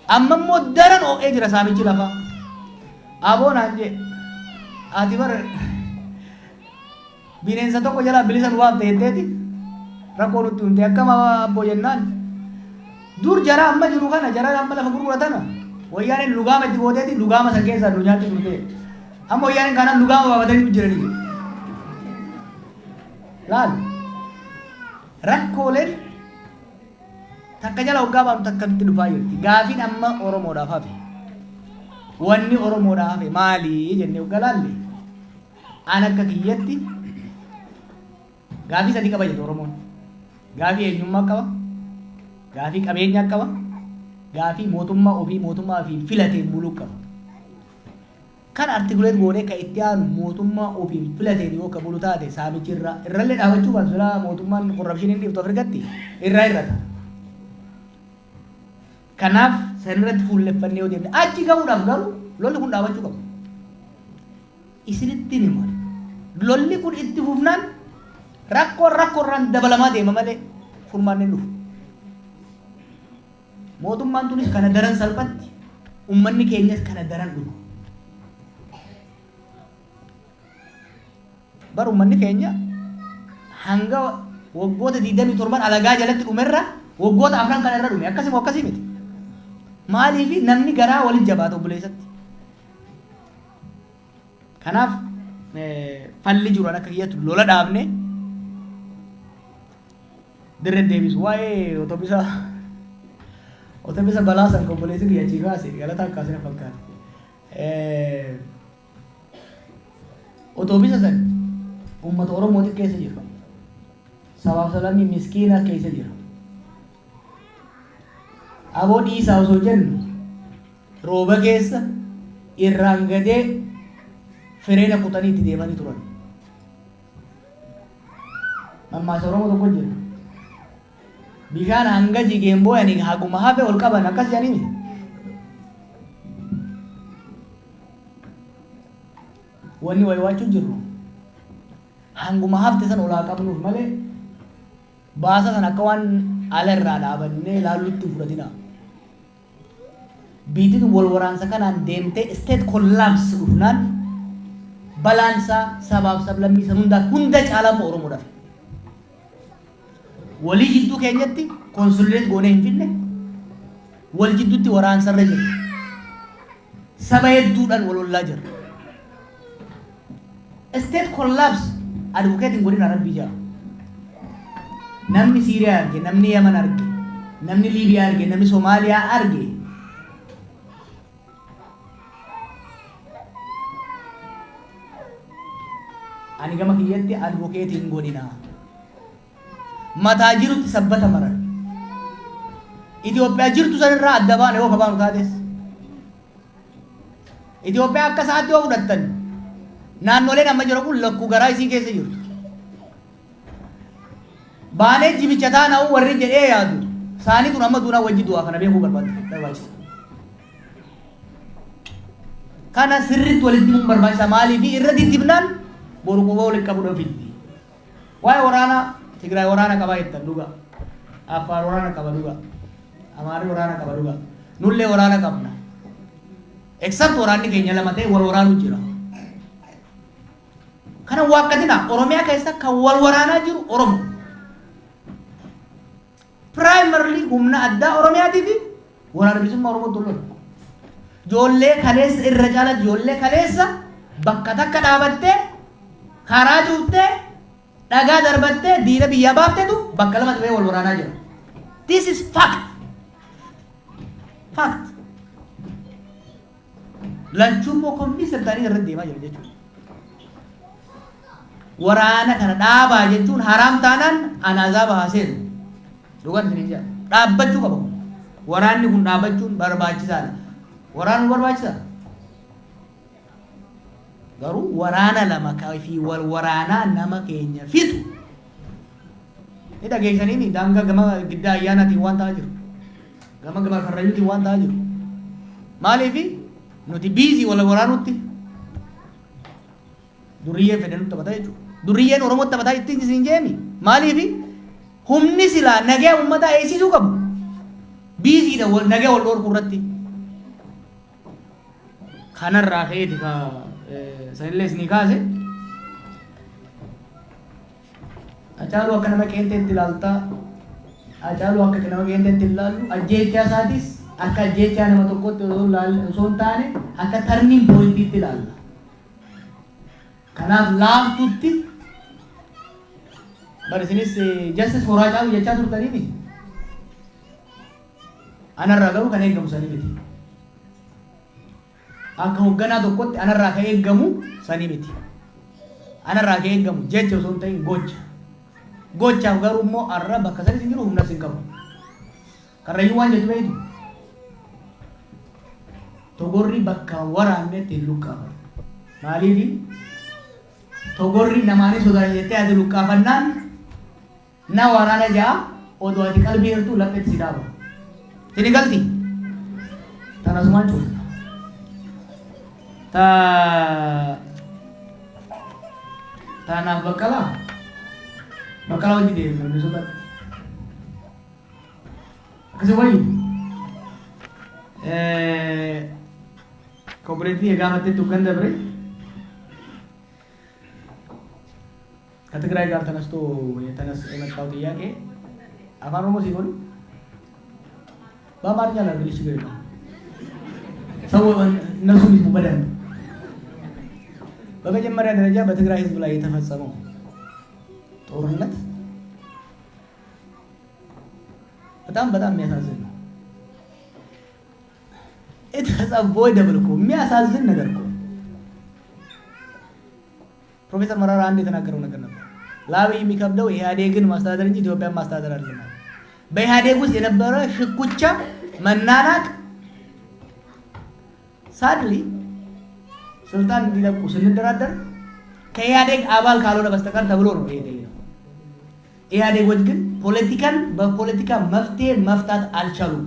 Amma immoo daran oo'ee jira saamichi lafaa. Aboo naan jee, ati bar bineensa tokko jalaa bilisa nu baafte jetteeti rakkoo nutti himte, akkam abboo jennaan, dur jara amma jiru kana, jara amma lafa gurguratana, wayyaaneen lugaama itti gooteeti lugaama san keessaa nu nyaatti turte, amma wayyaaneen kanaan lugaama baafatanii jiranii. Laal, rakkooleen takka jala hoggaa baanu takka nutti dhufaa jirti. Gaafiin amma Oromoodhaaf hafe, wanni Oromoodhaaf hafe maali jennee hoggaa laalle, an akka kiyyatti gaafii sadii qaba jedhu Oromoon. Gaafii eenyummaa qaba, gaafii qabeenyaa qaba, gaafii mootummaa ofii mootummaa ofiin filateen buluu qaba. Kan articulate goonee kan itti aanu mootummaa ofiin filateen yoo ka bulu taate, saamichi irraa irrallee dhaabachuu baatu, silaa mootummaan corruption hin dhiiftu Afrikatti, irraa hir'ata. Kanaaf sanirratti fuulleffannee yoo deemne, achi gahuudhaaf garuu lolli kun dhaabachuu qaba. Isinitti hima. Lolli kun itti fufnaan rakkoon rakkoorraan dabalamaa deema malee furmaanni hin dhufu. Mootummaan tunis kana daran salphatti, uummanni keenyas kana daran dhuma. Bar uummanni keenya hanga waggoota 27 alagaa jalatti dhumerra waggoota 4 kana irra dhume, akkasii moo akkasii miti? Maaliif? Namni garaa waliin jabaata obboleessatti. Kanaaf falli jiru akka kiyyatti lola dhaabne dirree deebisu. Waa'ee otobisa Otobisa balaa san obboleessi kiyya achii kaase galata akkaasina fakkaate. Otobisa san uummata Oromootiif keessa jira. Sabaaf sablammii miskiina keessa jira. Aboo dhiisaa osoo jennu rooba keessa irraan gadee fireena kutanii itti deemanii turan. Mammaasa Oromoo tokko jira. Bishaan hanga jigeen booyanii haguma hafe ol qaban akkas jedhanii miti. Wanni waywaachuu jirru hanguma hafte san ol haa qabnuuf malee baasa san akka waan ala irraa dhaabannee ilaallutti hin fudhatinaa. Biitiin wal waraansa kanaan deemtee state collapse dhufnaan balaan isaa sabaaf sablammii san hundaaf hunda caalaa immoo Oromoodhaaf. Walii jidduu keenyatti consolidate goonee hin fidne, wal jidduutti waraansarra jirra. Saba hedduudhaan wal ollaa jirra. State collapse advocate hin godhin, Rabbii jaa. Namni Siiriyaa arge, namni Yaman arge, namni Liibiyaa arge, namni Somaaliyaa arge, ani gama kiyyatti advocate hin godhina. Mataa jirutti sabbata maran. Itoophiyaa jirtu sanirraa adda baane yoo kabaanu taates. Itoophiyaa akka isaatti yoo fudhattan naannoleen amma jiru kun lakkuu garaa isii keessa jirtu. Baanee jibicha taana'u warri jedhee yaadu saanii tun amma duunaa wajji du'aa, kana beekuu barbaachisa. Kana sirriitti walitti himuun barbaachisa, maaliif irra diddibnaan boru quba walitti qabu fiddi. Waa'ee waraanaa, Tigraay waraana qabaa jettan, dhuga. Affaar waraana qaba, dhuga. Amaarri waraana qaba, dhuga. Nullee waraana qabna. Except waraanni keenya lama ta'e wal waraanuu jira. Kana waaqatina Oromiyaa keessa kan wal waraanaa jiru Oromo. Primarily humna addaa Oromiyaatii fi Waraana Bilisummaa Oromootti wal lola. Ijoollee kaleessa, irra caala ijoollee kaleessa bakka takka dhaabattee, karaa cuuftee, dhagaa darbattee diina biyyaa baaftetu bakka lama ta'ee wal waraanaa jira. This is fact. Fact. Lachuu immoo convince ta'anii irratti deemaa jira jechuudha. Waraana kana dhaabaa jechuun haraam taanaan ana azaaba haa seenu. Dhugaan isin jedha. Dhaabbachuu qaba. Waraanni kun dhaabbachuun barbaachisaadha. Waraanuu barbaachisaa? Garuu waraana lama fi wal waraanaa nama keenya fixu. Ni dhageessanii daangaa gama Giddaa Ayyaanaatiin waan ta'aa jiru. Gama gama Karrayyuutiin waan ta'aa jiru. Maaliif nuti busy wal waraanutti duriyyeen fedhe nutti taphataa jechuudha. Duriyyeen Oromoo taphataa ittiin isin jeemi. Maaliif humni silaa nagaya uummataa eegsisuu qabu busy dha nagaya wal dhorkuu irratti. Kanarraa ka'eeti ka sanillee isinii kaase. Hacaaluu akka nama qeenxeetti ilaaltaa. Hacaaluu akka nama qeenxeetti ilaallu, ajjeechaa isaatis akka ajjeechaa nama tokkotti osoo hin taane akka turning point iitti ilaalla. Kanaaf laaftutti bar isinis justice for Hacaaluu jechaa turtanii. Anarraa garuu kan eeggamu sanii miti. Akka hoogganaa tokkotti anarraa kan eeggamu sanii miti. Anarraa kan eeggamu jecha osoo hin ta'in gocha. Gochaaf garuu immoo arra bakka sanis hin jiru, humnas hin qabu. Karrayyuu waan jettu beektu. Togorri bakka waraannetti hin luqqaafatu. Maaliifi togorri namaanis sodaata jettee ati luqqaafannaan na waraana ja'a, odoo ati qalbii hirtuu lapheetti si dhaaba. Sini galti. Tanasumaan cufa. Ta taanaaf Baqqalaa Baqqalaa hojii deemna namni sodaatu. Akkasii wayyu. Obboleettii gaafattee tuggan dabre ከትግራይ ጋር ተነስቶ የተነስ የመጣው ጥያቄ አፋን ኦሮሞ ሲሆን በአማርኛ ላድርግልሽ፣ ችግር የለውም። ሰው እነሱ ይስሙ በደንብ። በመጀመሪያ ደረጃ በትግራይ ሕዝብ ላይ የተፈጸመው ጦርነት በጣም በጣም የሚያሳዝን ነው። It's avoidable እኮ፣ የሚያሳዝን ነገር እኮ። ፕሮፌሰር መረራ አንድ የተናገረው ነገር ነበር። ለአብይ የሚከብደው ኢህአዴግን ማስተዳደር እንጂ ኢትዮጵያን ማስተዳደር አይደለም። በኢህአዴግ ውስጥ የነበረ ሽኩቻ፣ መናናቅ sadly ስልጣን እንዲለቁ ስንደራደር ከኢህአዴግ አባል ካልሆነ በስተቀር ተብሎ ነው ይሄ ነው። ኢህአዴጎች ግን ፖለቲካን በፖለቲካ መፍትሄ መፍታት አልቻሉም።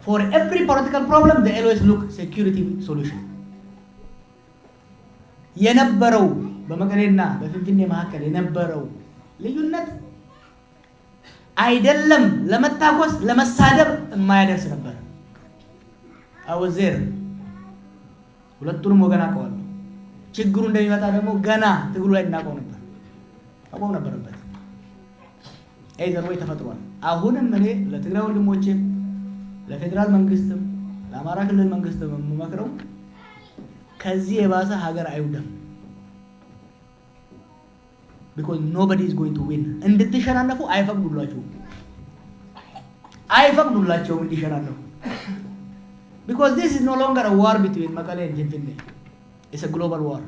For every political problem, they always look security solution። የነበረው በመቀሌና በፊንፊኔ መካከል የነበረው ልዩነት አይደለም ለመታኮስ፣ ለመሳደብ የማያደርስ ነበር። I was there፣ ሁለቱንም ወገን አውቀዋለሁ። ችግሩ እንደሚመጣ ደግሞ ገና ትግሉ ላይ እናውቀው ነበር፣ አቆም ነበረበት። Either way ተፈጥሯል። አሁንም እኔ ለትግራይ ወንድሞቼም፣ ለፌዴራል መንግስትም፣ ለአማራ ክልል መንግስትም የምመክረው ከዚህ የባሰ ሀገር አይውደም። Because nobody is going to win። እንድትሸናነፉ አይፈቅዱላችሁም፣ አይፈቅዱላቸውም እንዲሸናነፉ። Because this is no longer a war between መቀሌ and ፊንፊኔ፣ it's a global war።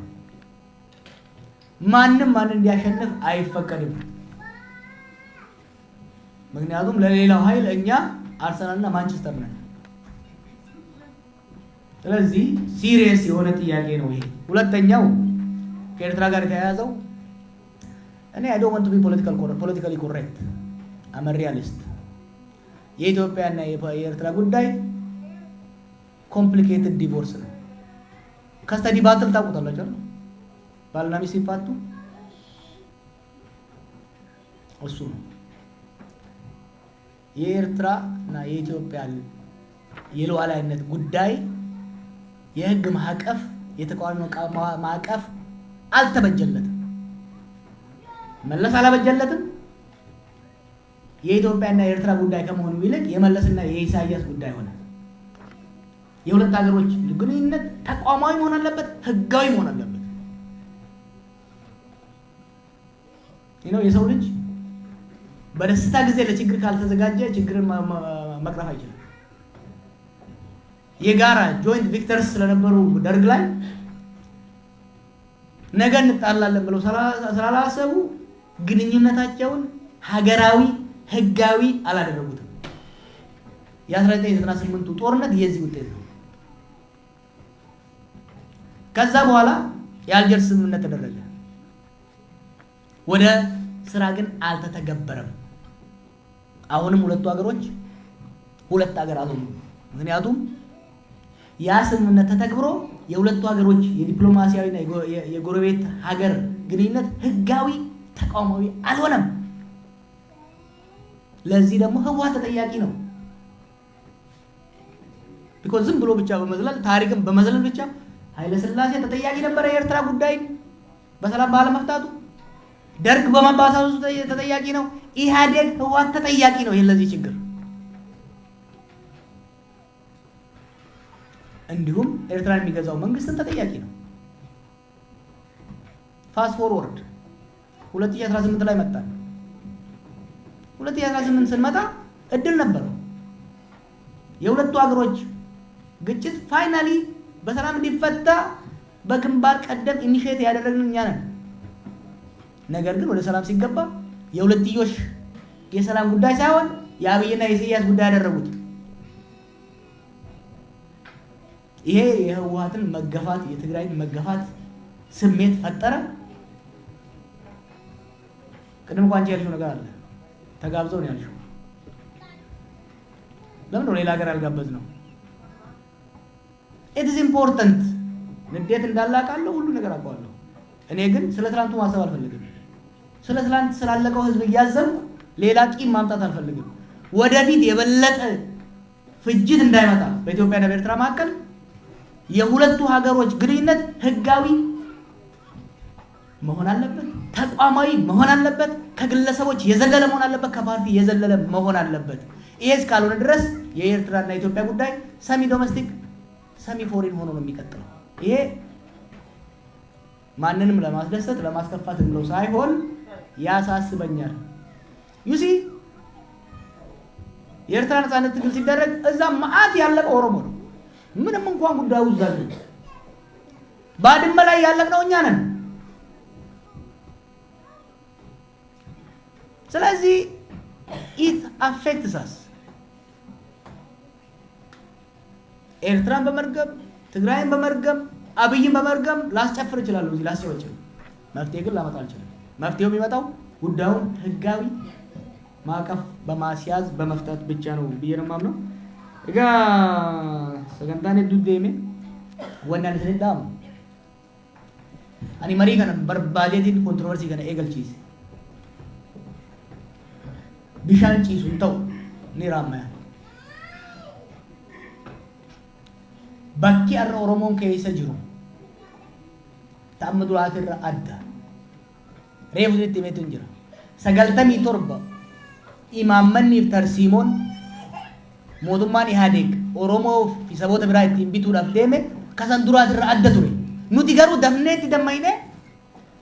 ማንም ማንን እንዲያሸንፍ አይፈቀድም። ምክንያቱም ለሌላው ኃይል እኛ አርሰናልና ማንቸስተር ነን። ስለዚህ serious የሆነ ጥያቄ ነው ይሄ። ሁለተኛው ከኤርትራ ጋር የተያያዘው፣ እኔ I don't want to be politically correct፣ I'm a realist። የኢትዮጵያና የኤርትራ ጉዳይ complicated divorce ነው። Custody battle ታውቁታላችሁ አይደል? ባልና ሚስት ሲፋቱ እሱ ነው። የኤርትራ እና የኢትዮጵያ የሉዓላዊነት ጉዳይ የህግ ማዕቀፍ፣ የተቋሚ ማዕቀፍ አልተበጀለትም። መለስ አላበጀለትም። የኢትዮጵያና የኤርትራ ጉዳይ ከመሆኑ ይልቅ የመለስና የኢሳያስ ጉዳይ ሆነ። የሁለት ሀገሮች ግንኙነት ተቋማዊ መሆን አለበት፣ ህጋዊ መሆን አለበት። ነው የሰው ልጅ በደስታ ጊዜ ለችግር ካልተዘጋጀ ችግርን መቅረፍ አይችልም። የጋራ joint victors ስለነበሩ ደርግ ላይ ነገ እንጣላለን ብለው ስላላሰቡ ግንኙነታቸውን ሀገራዊ፣ ህጋዊ አላደረጉትም። የ1998ቱ ጦርነት የዚህ ውጤት ነው። ከዛ በኋላ የአልጀርስ ስምምነት ተደረገ። ወደ ስራ ግን አልተተገበረም። አሁንም ሁለቱ ሀገሮች ሁለት ሀገር አልሆኑም። ምክንያቱም ያ ስምምነት ተተግብሮ የሁለቱ ሀገሮች የዲፕሎማሲያዊና የጎረቤት ሀገር ግንኙነት ህጋዊ፣ ተቋማዊ አልሆነም። ለዚህ ደግሞ ህወሓት ተጠያቂ ነው። Because ዝም ብሎ ብቻ በመዝለል፣ ታሪክን በመዝለል ብቻ፣ ኃይለ ሥላሴ ተጠያቂ ነበረ የኤርትራ ጉዳይ በሰላም ባለመፍታቱ። ደርግ በማባሳሱ ተጠያቂ ነው። ኢህአዴግ፣ ህወሓት ተጠያቂ ነው ይሄን ለዚህ ችግር። እንዲሁም ኤርትራን የሚገዛው መንግስትን ተጠያቂ ነው። Fast forward 2018 ላይ መጣን። 2018 ስንመጣ እድል ነበረው። የሁለቱ ሀገሮች ግጭት finally በሰላም እንዲፈታ በግንባር ቀደም initiate ያደረግን እኛ ነን። ነገር ግን ወደ ሰላም ሲገባ የሁለትዮሽ የሰላም ጉዳይ ሳይሆን የአብይና የኢሳያስ ጉዳይ ያደረጉት። ይሄ የህወሓትን መገፋት፣ የትግራይን መገፋት ስሜት ፈጠረ። ቅድም እኮ አንቺ ያልሽው ነገር አለ። ተጋብዘው ነው ያልሽው። ለምን ነው ሌላ ሀገር ያልጋበዝነው? It is important። ንዴት እንዳለ አውቃለሁ፣ ሁሉ ነገር አውቀዋለሁ። እኔ ግን ስለ ትላንቱ ማሰብ አልፈልግም። ስለ ትላንት ስላለቀው ህዝብ እያዘንኩ ሌላ ቂም ማምጣት አልፈልግም። ወደፊት የበለጠ ፍጅት እንዳይመጣ በኢትዮጵያና በኤርትራ መካከል የሁለቱ ሀገሮች ግንኙነት ህጋዊ መሆን አለበት፣ ተቋማዊ መሆን አለበት፣ ከግለሰቦች የዘለለ መሆን አለበት፣ ከፓርቲ የዘለለ መሆን አለበት። ይሄ እስካልሆነ ድረስ የኤርትራና የኢትዮጵያ ጉዳይ semi domestic, semi foreign ሆኖ ነው የሚቀጥለው። ይሄ ማንንም ለማስደሰት፣ ለማስከፋት ብለው ሳይሆን ያሳስበኛል። You see፣ የኤርትራ ነፃነት ትግል ሲደረግ እዛ መዓት ያለቀ ኦሮሞ ነው። ምንም እንኳን ጉዳዩ እዛ ቢሆን ባድመ ላይ ያለቅነው እኛ ነን። ስለዚህ it affects us። ኤርትራን በመርገም፣ ትግራይን በመርገም፣ አብይን በመርገም ላስጨፍር እችላለሁ፣ እዚህ ላስጨበጭብ። መፍትሄ ግን ላመጣ አልችልም። መፍትሄው የሚመጣው ጉዳዩን ህጋዊ ማዕቀፍ በማስያዝ በመፍታት ብቻ ነው ብዬ ነው የማምነው። Egaa sagantaan hedduu deeme wanni ani isinitti dhaamu, ani marii kana barbaadeetiin controversy kana eegalchiise. Bishaan ciisu hin ta'u ni raammaya. Bakki har'a Oromoon keessa jiru ta'amma duraatirra adda. Reefu isinitti himeetu hin jira. 97 imaammanniif tarsiimoon mootummaan Ihaadeeg Oromoo fi saboota biraa ittiin bituudhaaf deeme kasan duraatirra adda ture. Nuti garuu dafnee itti dammayne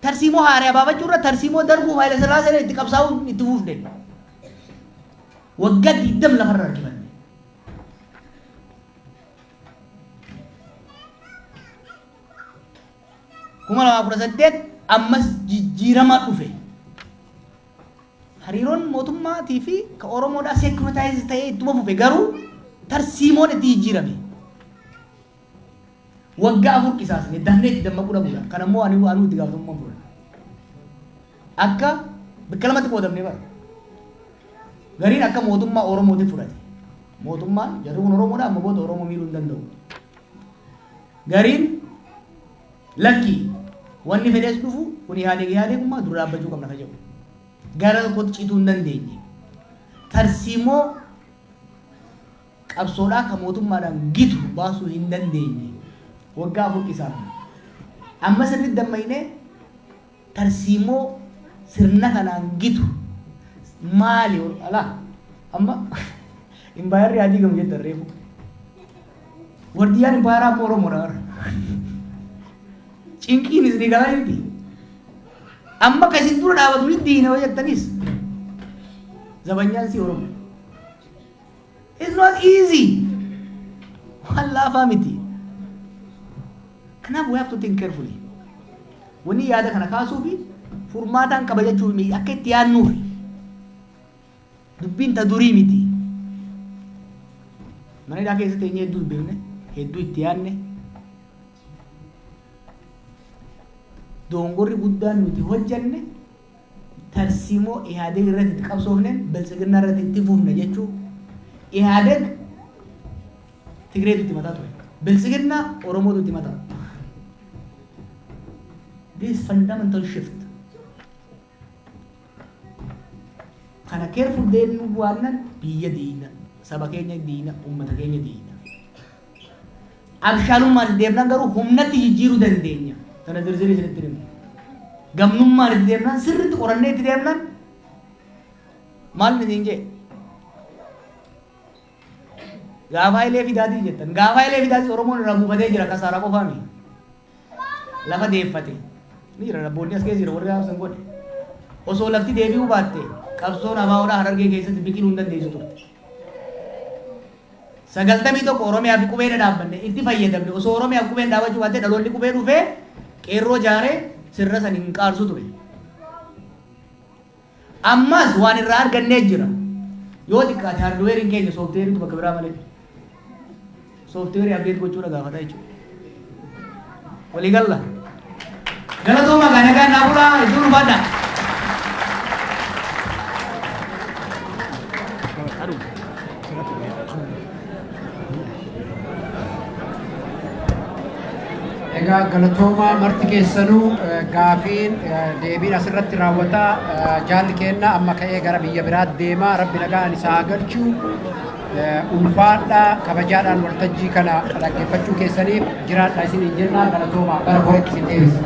tarsiimoo haaraa baafachuu irra tarsiimoo darbuu Haayila Sillaasee itti qabsaa'uun itti fufne. Waggaa 20 lafarra harkifanne. 2018 ammas jijjiirama dhufe. Hariiroon mootummaatii fi ka Oromoodhaa securitize ta'ee ittuma fufe, garuu tarsiimoon itti jijjiirame. Waggaa 4 qisaasne dafnee itti dammaquu dhabuudha. Kan ammoo ani anuu itti gaafatamummaa fudhadha. Akka bakka lamatti qoodamnee bara. Gariin akka mootummaa Oromootti fudhate. Mootummaan jarri kun Oromoodha, amma booda Oromoo miidhuu hin danda'u. Gariin lakki, wanni fedhees dhufu kun Ihaadeeg Ihaadeegummaa dura dhaabbachuu qabna ka jedhu. Gara tokkotti cituu hin dandeenye. Tarsiimoo qabsoodhaa kan mootummaadhaan gitu baasuu hin dandeenye. Waggaa 4 qisaafne. Amma sirriitti dammaynee tarsiimoo sirna kanaan gitu maali alaa amma impaayarri haa diigamu jettan reefu. Wardiyyaan impaayaraa ammoo Oromoodha warra. Cinqiin isinii galaa jirti. Amma kan isin dura dhaabatu ni diina yoo jettanis zabanyaan si Oromo. It's not easy. Waan laafaa miti. Kanaaf we have to think carefully. Wanni yaada kana kaasuu fi furmaataan qaba jechuuf akka itti yaadnuufi. Dubbiin ta durii miti. Mana hidhaa keessatti eenyu hedduu dubbifne, hedduu itti yaadne. Dongorri guddaan nuti hojjenne tarsiimoo Ihaadeg irratti itti qabsoofne Biltsiginnaa irratti itti fufne jechuu. Ihaadeg Tigreetu itti mataa ture. Biltsiginnaa Oromootu itti mataa. This fundamental shift. Kana careful deemuu waannan biyya diina, saba keenya diina, uummata keenya diina. Abshaalummaan deemnaan garuu humnatti jijjiiruu dandeenya. Kana zirzirii isinitti himu. Gamnummaan itti deemnaan, sirriitti qorannee itti deemnaan, maal isin jee? Gaafa Hayilee Fidaatii jettan. Gaafa Hayilee Fidaatii Oromoon irraa buufatee jira, kasaaraa qofaami. Lafa deeffate. Ni jira, abboonni as keessa jira warri haasaan godhe. Osoo lafti deebi'uu baatte qabsoon ABOdhaa Harargee keessatti biqiluu hin dandeessu turte. 91 Oromiyaa fi qubee dhaabbanne itti fayyadamne. Osoo Oromiyaa fi qubeen dhaabbachuu baatte dhaloonni qubee dhufee qeerroo jaaree sirna san hin qaarsu ture. Ammas waan irraa argannee jira. Yoo xiqqaate hardwareiin keenya softwareiitu bakka biraa malee. Softwareii update gochuudha gaafata jechuudha. Waliigalla. Galatooma gaa, nagaan naa bulaa, hedduu ulfaadha. Egaa galatoomaa marti keessanuu. Gaafiin deebiin asirratti raawwataa. Jaalli keenna amma ka'ee gara biyya biraatti deema. Rabbi nagaan isaa haa galchu. Ulfaadhaa, kabajaadhaan waltajjii kana dhaggeeffachuu keessaniif jiraadha isiniin jenna. Galatoomaa, gara koreetti isin deebisa.